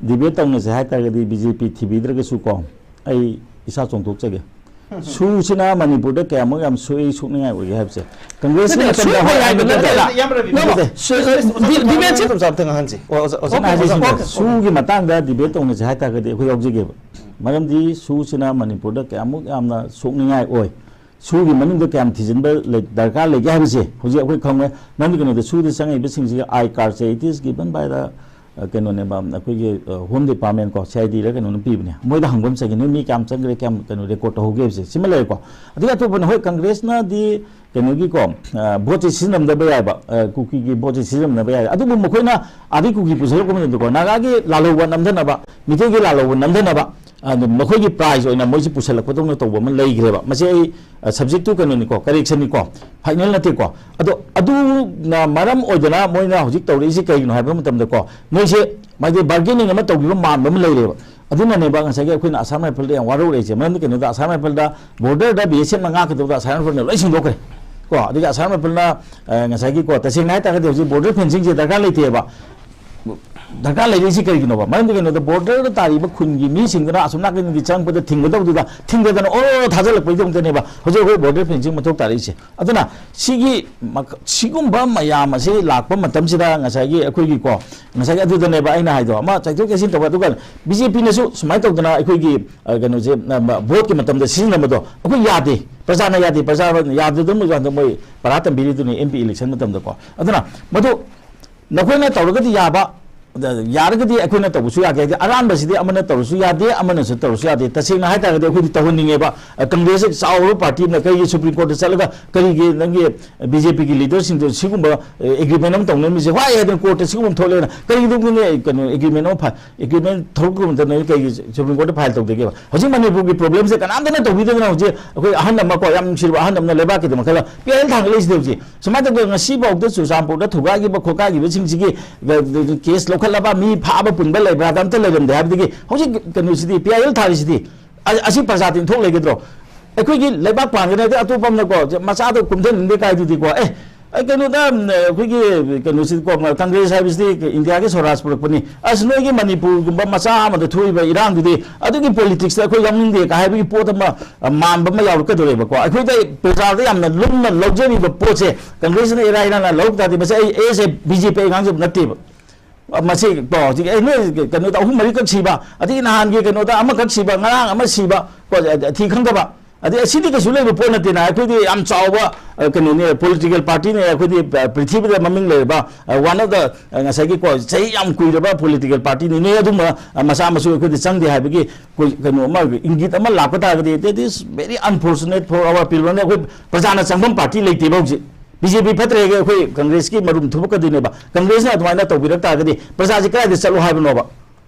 debate ꯇꯧꯅꯁꯦ ꯍꯥꯏꯇꯥꯔꯒꯗꯤ BJP ꯊꯤꯕꯤꯗ꯭ꯔꯒꯁꯨ ꯀꯣ, ꯑꯩ ꯏꯁꯥ ꯆꯣꯡꯊꯣꯛꯆꯒꯦ꯫ ꯁꯨꯁꯤꯅ ꯃꯅꯤꯄꯨꯔꯗ ꯀꯌꯥꯃꯨꯛ ꯌꯥꯝ ꯁꯣꯛꯏ, ꯁꯣꯛꯅꯤꯡꯉꯥꯏ ꯑꯣꯏꯒꯦ ꯍꯥꯏꯕꯁꯦ꯫ ꯀꯪꯒ꯭ꯔꯦꯁꯀꯤ ꯅꯠꯇꯦ, ꯃꯇꯝꯗ ꯁꯣꯛꯑꯣꯏ ꯍꯥꯏꯕ ꯍꯣꯏ, ꯅꯠꯇꯦ, ꯅꯠꯇꯦ, ꯅꯠꯇꯦ, ꯏꯌꯥꯝꯕ ꯔꯕꯤꯟꯗ꯭ꯔꯣ꯫ ꯅꯠꯇꯦ, ꯁꯨ-, ꯁꯨ-, ꯗꯤ-, debate ꯁꯦ ꯑꯝꯇ ꯑꯝꯇ ꯉꯥꯡꯍꯟꯁꯤ꯫ ꯑꯣ, ꯑꯣꯖꯥ, ꯑꯣꯖꯥ, ꯑꯣꯖꯥ, ꯍꯥꯏꯁꯤꯅꯦ, ꯑꯣꯀꯦ, ꯑꯣꯀꯦ꯫ ꯁꯨꯒꯤ ꯃꯇꯥꯡꯗ debate ꯇꯧꯅꯁꯦ ꯍꯥꯏꯇꯥꯔꯒꯗꯤ ꯑꯩꯈꯣꯏ ꯌꯥꯎꯖꯒꯦꯕ꯫ ꯃꯔꯝꯗꯤ ꯁꯨꯁꯤꯅ ꯃꯅꯤꯄꯨꯔꯗ ꯀꯌꯥꯃꯨꯛ ꯌꯥꯝꯅ ꯁꯣꯛꯅꯤꯡꯉꯥꯏ ꯑꯣꯏ, ꯁꯨꯒꯤ ꯃꯅꯨꯡꯗ ꯀꯌꯥꯝ ꯊꯤꯖꯤꯟꯕ ꯂꯩ-, ꯗꯔꯀꯥꯔ ꯂꯩꯒꯦ ꯍꯥꯏꯕꯁꯦ ꯍꯧꯖꯤꯛ ꯑꯩꯈꯣꯏ ꯈꯪꯉꯦ꯫ ꯅꯪꯒꯤ ꯀꯩꯅꯣꯗ ꯁꯨꯗ ꯆꯪꯉꯛꯏꯕꯁꯤꯡꯁꯤꯒꯤ I cardꯁꯦ, it is given by the, ꯑ, ꯀꯩꯅꯣꯅꯦꯕ, ꯑꯩꯈꯣꯏꯒꯤ, ꯑ, Home Department ꯀꯣ, CIDꯔ ꯀꯩꯅꯣꯅ ꯄꯤꯕꯅꯦ꯫ ꯃꯣꯏꯗ ꯍꯪꯕ ꯑꯃ ꯆꯪꯉꯦ, ꯅꯣꯏ ꯃꯤ ꯀꯌꯥꯝ ꯆꯪꯈ꯭ꯔꯦ, ꯀꯌꯥꯝ ꯀꯩꯅꯣ record ꯇꯧꯍꯧꯒꯦ ꯍꯥꯏꯕꯁꯦ꯫ ꯁꯤꯃ ꯂꯩꯔꯦꯀꯣ꯫ ꯑꯗꯒꯤ ꯑꯇꯣꯞꯄꯅ, ꯍꯣꯏ, ꯀꯪꯒ꯭ꯔꯦꯁꯅꯗꯤ ꯀꯩꯅꯣꯒꯤꯀꯣ, ꯑ, voteꯁꯦ ꯁꯤꯖꯤꯟꯅꯗꯕ ꯌꯥꯏꯕ, ꯑ, ꯀꯨꯀꯤꯒꯤ voteꯁꯦ ꯁꯤꯖꯤꯟꯅꯗꯕ ꯌꯥꯏ꯫ ꯑꯗꯨꯕꯨ ꯃꯈꯣꯏꯅ ꯑꯥꯗꯒꯤ ꯀꯨꯀꯤ ꯄꯨꯁꯤꯜꯂꯛꯄ ꯃꯇꯝꯗꯀꯣ, ꯅꯥꯒꯥꯒꯤ ꯂꯥꯜꯍꯧꯕ ꯅꯝꯊꯅꯕ, ꯃꯤꯇꯩꯒꯤ ꯂꯥꯜꯍꯧꯕ ꯅꯝꯊꯅꯕ, ꯑꯗꯨ ꯃꯈꯣꯏꯒꯤ prize ꯑꯣꯏꯅ ꯃꯣꯏꯁꯤ ꯄꯨꯁꯜꯂꯛꯄꯗꯧꯅ ꯇꯧꯕ ꯑꯃ ꯂꯩꯈ꯭ꯔꯦꯕ꯫ ꯃꯁꯤ ꯑꯩ, ꯑ, subject to ꯀꯩꯅꯣꯅꯤꯀꯣ, correctionꯅꯤꯀꯣ, final ꯅꯠꯇꯦꯀꯣ꯫ ꯑꯗꯣ ꯑꯗꯨꯅ ꯃꯔꯝ ꯑꯣꯏꯗꯅ ꯃꯣꯏꯅ ꯍꯧꯖꯤꯛ ꯇꯧꯔꯛꯏꯁꯤ ꯀꯩꯒꯤꯅꯣ ꯍꯥꯏꯕ ꯃꯇꯝꯗꯀꯣ, ꯃꯣꯏꯁꯦ ꯃꯥꯏꯗꯤ ꯕꯥꯔꯒꯦꯅꯤꯡ ꯑꯃ ꯇꯧꯈꯤꯕ ꯃꯥꯟꯕ ꯑꯃ ꯂꯩꯔꯦꯕ꯫ ꯑꯗꯨꯅꯅꯦꯕ ꯉꯁꯥꯏꯒꯤ ꯑꯩꯈꯣꯏꯅ ꯑꯁꯥꯝ ꯔꯥꯏꯐꯜꯗ ꯌꯥꯝ ꯋꯥꯔꯧꯔꯛꯏꯁꯦ꯫ ꯃꯔꯝꯗꯤ ꯀꯩꯅꯣꯗ, ꯑꯁꯥꯝ ꯔꯥꯏꯐꯜꯗ ꯕꯣꯔꯗꯔꯗ ꯕꯤ ꯑꯦꯁ ꯑꯦꯐꯅ ꯉꯥꯛꯀꯗꯕꯗ ꯑꯁꯥꯝ ꯔꯥꯏꯐꯜꯅ ꯂꯣꯏ ꯁꯤꯟꯗꯣꯛꯈ꯭ꯔꯦ꯫ ꯀꯣ, ꯑꯗꯒꯤ ꯑꯁꯥꯝ ꯔꯥꯏꯐꯜꯅ, ꯑ, ꯉꯁꯥꯏꯒꯤ, ꯀꯣ, ꯇꯁꯦꯡꯅ ꯍꯥꯏꯇꯥꯔꯒꯗꯤ ꯍꯧꯖꯤꯛ ꯕꯣꯔꯗꯔ ꯐꯦꯟꯁꯤꯡꯁꯦ ꯗꯔꯀꯥꯔ ꯂꯩꯇꯦꯕ꯫ ꯗꯔꯀꯥꯔ ꯂꯩꯔꯛꯏꯁꯤ ꯀꯔꯤꯒꯤꯅꯣꯕ? ꯃꯔꯝꯗꯤ ꯀꯩꯅꯣꯗ, ꯕꯣꯔꯗꯔꯗ ꯇꯥꯔꯤꯕ ꯈꯨꯟꯒꯤ ꯃꯤꯁꯤꯡꯗꯨꯅ ꯑꯁꯣꯝ ꯅꯥꯀꯟꯒꯤ ꯆꯪꯉꯛꯄꯗ ꯊꯤꯡꯒꯗꯧꯗꯨꯗ ꯊꯤꯡꯗꯗꯅ ꯑꯣꯔꯣ ꯊꯥꯖꯤꯜꯂꯛꯄꯒꯤꯗꯃꯛꯇꯅꯦꯕ ꯍꯧꯖꯤꯛ ꯑꯩꯈꯣꯏ ꯕꯣꯔꯗꯔ ꯐꯦꯟꯁꯤꯡ ꯃꯊꯧ ꯇꯥꯔꯛꯏꯁꯦ꯫ ꯑꯗꯨꯅ ꯁꯤꯒꯤ ꯃꯈ-, ꯁꯤꯒꯨꯝꯕ ꯃꯌꯥꯝ ꯑꯁꯤ ꯂꯥꯛꯄ ꯃꯇꯝꯁꯤꯗ ꯉꯁꯥꯏꯒꯤ ꯑꯩꯈꯣꯏꯒꯤꯀꯣ, ꯉꯁꯥꯏꯒꯤ ꯑꯗꯨꯗꯅꯦꯕ ꯑꯩꯅ ꯍꯥꯏꯗꯣ, ꯑꯃ ꯆꯠꯊꯣꯛ ꯆꯠꯁꯤꯟ ꯇꯧꯕ꯫ ꯑꯗꯨꯒ ꯕꯤ ꯖꯦ ꯄꯤꯅꯁꯨ ꯁꯨꯃꯥꯏꯅ ꯇꯧꯗꯅ ꯑꯩꯈꯣꯏꯒꯤ, ꯑ, ꯀꯩꯅꯣꯁꯦ, ꯑ, ꯃ-, ꯚꯣꯠꯀꯤ ꯃꯇꯝꯗ ꯁꯤꯖꯤꯟꯅꯕꯗꯣ ꯑꯩꯈꯣꯏ ꯌꯥꯗꯦ, ꯄ꯭ꯔꯖꯥꯅ ꯌꯥꯗꯦ, ꯄ꯭ꯔꯖꯥ ꯌꯥꯗꯗꯅ ꯃꯣꯏ ꯍꯟꯗꯛ ꯃꯣꯏ ꯄꯔꯥ ꯇꯝꯕꯤꯔꯤꯗꯨꯅꯤ ꯑꯦꯝ ꯄꯤ ꯏꯂꯦꯛꯁꯟ ꯃꯇꯝꯗꯀꯣ꯫ ꯑꯗꯨꯅ ꯃꯗꯨ ꯅꯈꯣꯏꯅ ꯇꯧꯔꯒꯗꯤ ꯌꯥꯕ, ꯑꯗ ꯌꯥꯔꯒꯗꯤ ꯑꯩꯈꯣꯏꯅ ꯇꯧꯕꯁꯨ ꯌꯥꯒꯦ꯫ ꯍꯥꯏꯗꯤ ꯑꯔꯥꯟꯕꯁꯤꯗꯤ ꯑꯃꯅ ꯇꯧꯔꯁꯨ ꯌꯥꯗꯦ, ꯑꯃꯅꯁꯨ ꯇꯧꯔꯁꯨ ꯌꯥꯗꯦ꯫ ꯇꯁꯦꯡꯅ ꯍꯥꯏꯇꯥꯔꯒꯗꯤ ꯑꯩꯈꯣꯏꯗꯤ ꯇꯧꯍꯟꯅꯤꯡꯉꯦꯕ꯫ ꯑ, ꯀꯪꯒ꯭ꯔꯦꯁꯁꯦ ꯆꯥꯎꯔꯕ ꯄꯥꯔꯇꯤ ꯑꯃꯅ ꯀꯔꯤꯒꯤ ꯁꯨꯄ꯭ꯔꯤꯝ ꯀꯣꯔꯠꯇ ꯆꯠꯂꯒ ꯀꯔꯤꯒꯤ ꯅꯪꯒꯤ ꯕꯤ ꯖꯦ ꯄꯤꯒꯤ ꯂꯤꯗꯔꯁꯤꯡꯗꯨ ꯁꯤꯒꯨꯝꯕ, ꯑ, ꯑꯦꯒ꯭ꯔꯤꯃꯦꯟ ꯑꯃ ꯇꯧꯅꯔꯝꯃꯤꯁꯦ? ꯋꯥꯏ ꯍꯥꯏꯗꯅ ꯀꯣꯔꯠꯇ ꯁꯤꯒꯨꯝꯕ ꯑꯃ ꯊꯣꯛꯂꯦꯅ ꯀꯔꯤꯒꯤꯗꯃꯛꯇꯅꯦ ꯀꯩꯅꯣ ꯑꯦꯒ꯭ꯔꯤꯃꯦꯟ ꯑꯃ ꯐ-, ꯑꯦꯒ꯭ꯔꯤꯃꯦꯟ ꯊꯣꯛꯂꯛꯄ ꯃꯇꯝꯗ ꯀꯩꯒꯤ ꯁꯨꯄ꯭ꯔꯤꯝ ꯀꯣꯔꯠꯇ ꯐꯥꯏꯜ ꯇꯧꯗꯒꯦꯕ? ꯍꯧꯖꯤꯛ ꯃꯅꯤꯄꯨꯔꯒꯤ ꯄ꯭ꯔꯣꯕ꯭ꯂꯦꯝꯁꯦ ꯀꯅꯥꯝꯇꯅ ꯇꯧꯕꯤꯗꯗꯅ ꯍꯧꯖꯤꯛ ꯑꯩꯈꯣꯏ ꯑꯍꯟ ꯑꯃ ꯀꯣ, ꯌꯥꯝ ꯅꯨꯡꯁꯤꯔꯕ ꯑꯍꯟ ꯑꯃꯅ ꯂꯩꯕꯥꯛꯀꯤꯗꯃꯛ ꯈꯜꯂ ꯄꯤ ꯑꯥꯏ ꯑꯦꯜ ꯊꯥꯡꯒꯠꯂꯛꯏꯁꯤꯗꯤ ꯍꯧꯖꯤꯛ꯫ ꯁꯨꯃꯥꯏꯅ ꯇꯧꯗꯅ ꯉꯁꯤꯐꯥꯎꯗ ꯆꯨꯔꯆꯥꯟꯄꯨꯔꯗ ꯊꯨꯒꯥꯏꯈꯤꯕ ꯈꯣꯠꯀꯥꯏꯈꯤꯕꯁꯤꯡꯁꯤꯒꯤ ꯀꯦꯁ ꯂꯧꯈꯠꯂꯕ ꯃꯤ ꯐꯥꯕ ꯄꯨꯟꯕ ꯂꯩꯕ꯭ꯔꯥ? ꯑꯗ ꯑꯝꯇ ꯂꯩꯔꯝꯗꯦ꯫ ꯍꯥꯏꯕꯗꯒꯤ ꯍꯧꯖꯤꯛ ꯀꯩꯅꯣꯁꯤꯗꯤ ꯄꯤ ꯑꯥꯏ ꯑꯦꯜ ꯊꯥꯔꯤꯁꯤꯗꯤ ꯑ-, ꯑꯁꯤ ꯄ꯭ꯔꯖꯥ ꯇꯤꯟꯊꯣꯛ ꯂꯩꯒꯗ꯭ꯔꯣ? ꯑꯩꯈꯣꯏꯒꯤ ꯂꯩꯕꯥꯛ ꯄꯥꯟꯒꯅꯤ, ꯑꯗꯩ ꯑꯇꯣꯞꯄ ꯑꯃꯅꯀꯣ, ꯃꯆꯥꯗꯣ ꯀꯨꯝꯊꯅꯤꯡꯗꯦ ꯀꯥꯏꯗꯨꯗꯤꯀꯣ, ꯑꯦ, ꯑꯩ ꯀꯩꯅꯣꯗ, ꯎꯝ, ꯑꯩꯈꯣꯏꯒꯤ ꯀꯩꯅꯣꯁꯤꯀꯣ, ꯀꯪꯒ꯭ꯔꯦꯁ ꯍꯥꯏꯕꯁꯤꯗꯤ ꯏꯟꯗꯤꯌꯥꯒꯤ ꯁ꯭ꯋꯔꯥꯖ ꯄꯨꯔꯛꯄꯅꯤ, ꯑꯁ, ꯅꯣꯏꯒꯤ ꯃꯅꯤꯄꯨꯔꯒꯨꯝꯕ ꯃꯆꯥ ꯑꯃꯗ ꯊꯣꯛꯏꯕ ꯏꯔꯥꯡꯗꯨꯗꯤ ꯑꯗꯨꯒꯤ ꯄꯣꯂꯤꯇꯤꯛꯁꯇ ꯑꯩꯈꯣꯏ ꯌꯥꯎꯅꯤꯡꯗꯦ ꯀꯥꯏ ꯍꯥꯏꯕꯒꯤ ꯄꯣꯠ ꯑꯃ, ꯑ, ꯃꯥꯟꯕ ꯑꯃ ꯌꯥꯎꯔꯛꯀꯗꯧꯔꯦꯕꯀꯣ꯫ ꯑꯩꯈꯣꯏꯗ ꯄ꯭ꯔꯖꯥꯗ ꯌꯥꯝꯅ ꯂꯨꯝꯅ ꯂꯧꯖꯔꯤꯕ ꯄꯣꯠꯁꯦ ꯀꯪꯒ꯭ꯔꯦꯁꯅ ꯏꯔꯥꯏ ꯂꯥꯏꯅ ꯂꯧꯔꯛ ꯇꯥꯔꯗꯤ, ꯃꯁꯤ ꯑꯩ, ꯑꯦꯁ ꯑꯦ ꯕꯤ ꯖꯦ ꯄꯤ ꯑꯩ ꯉꯥꯡꯖꯕ ꯅꯠꯇꯦꯕ꯫ ꯃꯁꯤ ꯀꯣ, ꯍꯧꯖꯤꯛ ꯑꯩ ꯅꯣꯏ ꯀꯩꯅꯣꯗ ꯑꯍꯨꯝ ꯃꯔꯤꯈꯛ ꯁꯤꯕ, ꯑꯗꯒꯤ ꯅꯍꯥꯟꯒꯤ ꯀꯩꯅꯣꯗ ꯑꯃꯈꯛ ꯁꯤꯕ, ꯉꯔꯥꯡ ꯑꯃ ꯁꯤꯕ, ꯀꯣ, ꯊꯤ ꯈꯪꯗꯕ, ꯑꯗꯩ ꯑꯁꯤꯗꯤ ꯀꯩꯁꯨ ꯂꯩꯕ ꯄꯣꯠ ꯅꯠꯇꯦꯅ꯫ ꯑꯩꯈꯣꯏꯗꯤ ꯌꯥꯝ ꯆꯥꯎꯕ, ꯑ, ꯀꯩꯅꯣꯅꯦ, ꯄꯣꯂꯤꯇꯤꯀꯦꯜ ꯄꯥꯔꯇꯤꯅꯦ꯫ ꯑꯩꯈꯣꯏꯗꯤ, ꯑ, ꯄ꯭ꯔꯤꯊꯤꯕꯤꯗ ꯃꯃꯤꯡ ꯂꯩꯔꯕ, ꯑ, one of the, ꯑ, ꯉꯁꯥꯏꯒꯤ ꯀꯣ, ꯆꯍꯤ ꯌꯥꯝ ꯀꯨꯏꯔꯕ ꯄꯣꯂꯤꯇꯤꯀꯦꯜ ꯄꯥꯔꯇꯤꯅꯤ꯫ ꯅꯣꯏ ꯑꯗꯨꯝꯕ, ꯑ, ꯃꯆꯥ ꯃꯁꯨ ꯑꯩꯈꯣꯏꯗꯤ ꯆꯪꯗꯦ ꯍꯥꯏꯕꯒꯤ ꯀꯣ-, ꯀꯩꯅꯣ ꯑꯃ, ꯏꯪꯒꯤꯠ ꯑꯃ ꯂꯥꯛꯄ ꯇꯥꯔꯒꯗꯤ, that is very unfortunate for our people꯫ ꯑꯩꯈꯣꯏ ꯄ꯭ꯔꯖꯥꯅ ꯆꯪꯐꯝ ꯄꯥꯔꯇꯤ ꯂꯩꯇꯦꯕ ꯍꯧꯖꯤꯛ꯫ ꯕꯤ ꯖꯦ ꯄꯤ ꯐꯠꯇ꯭ꯔꯦꯒ ꯑꯩꯈꯣꯏ ꯀꯪꯒ꯭ꯔꯦꯁꯀꯤ ꯃꯔꯨꯝ ꯊꯨꯕꯛꯀꯗꯣꯏꯅꯦꯕ꯫ ꯀꯪꯒ꯭ꯔꯦꯁꯅ ꯑꯗꯨꯃꯥꯏꯅ ꯇꯧꯕꯤꯔꯛ ꯇꯥꯔꯒꯗꯤ ꯄ꯭ꯔꯖꯥꯁꯦ ꯀꯗꯥꯏꯗ ꯆꯠꯂꯣ ꯍꯥꯏꯕꯅꯣꯕ?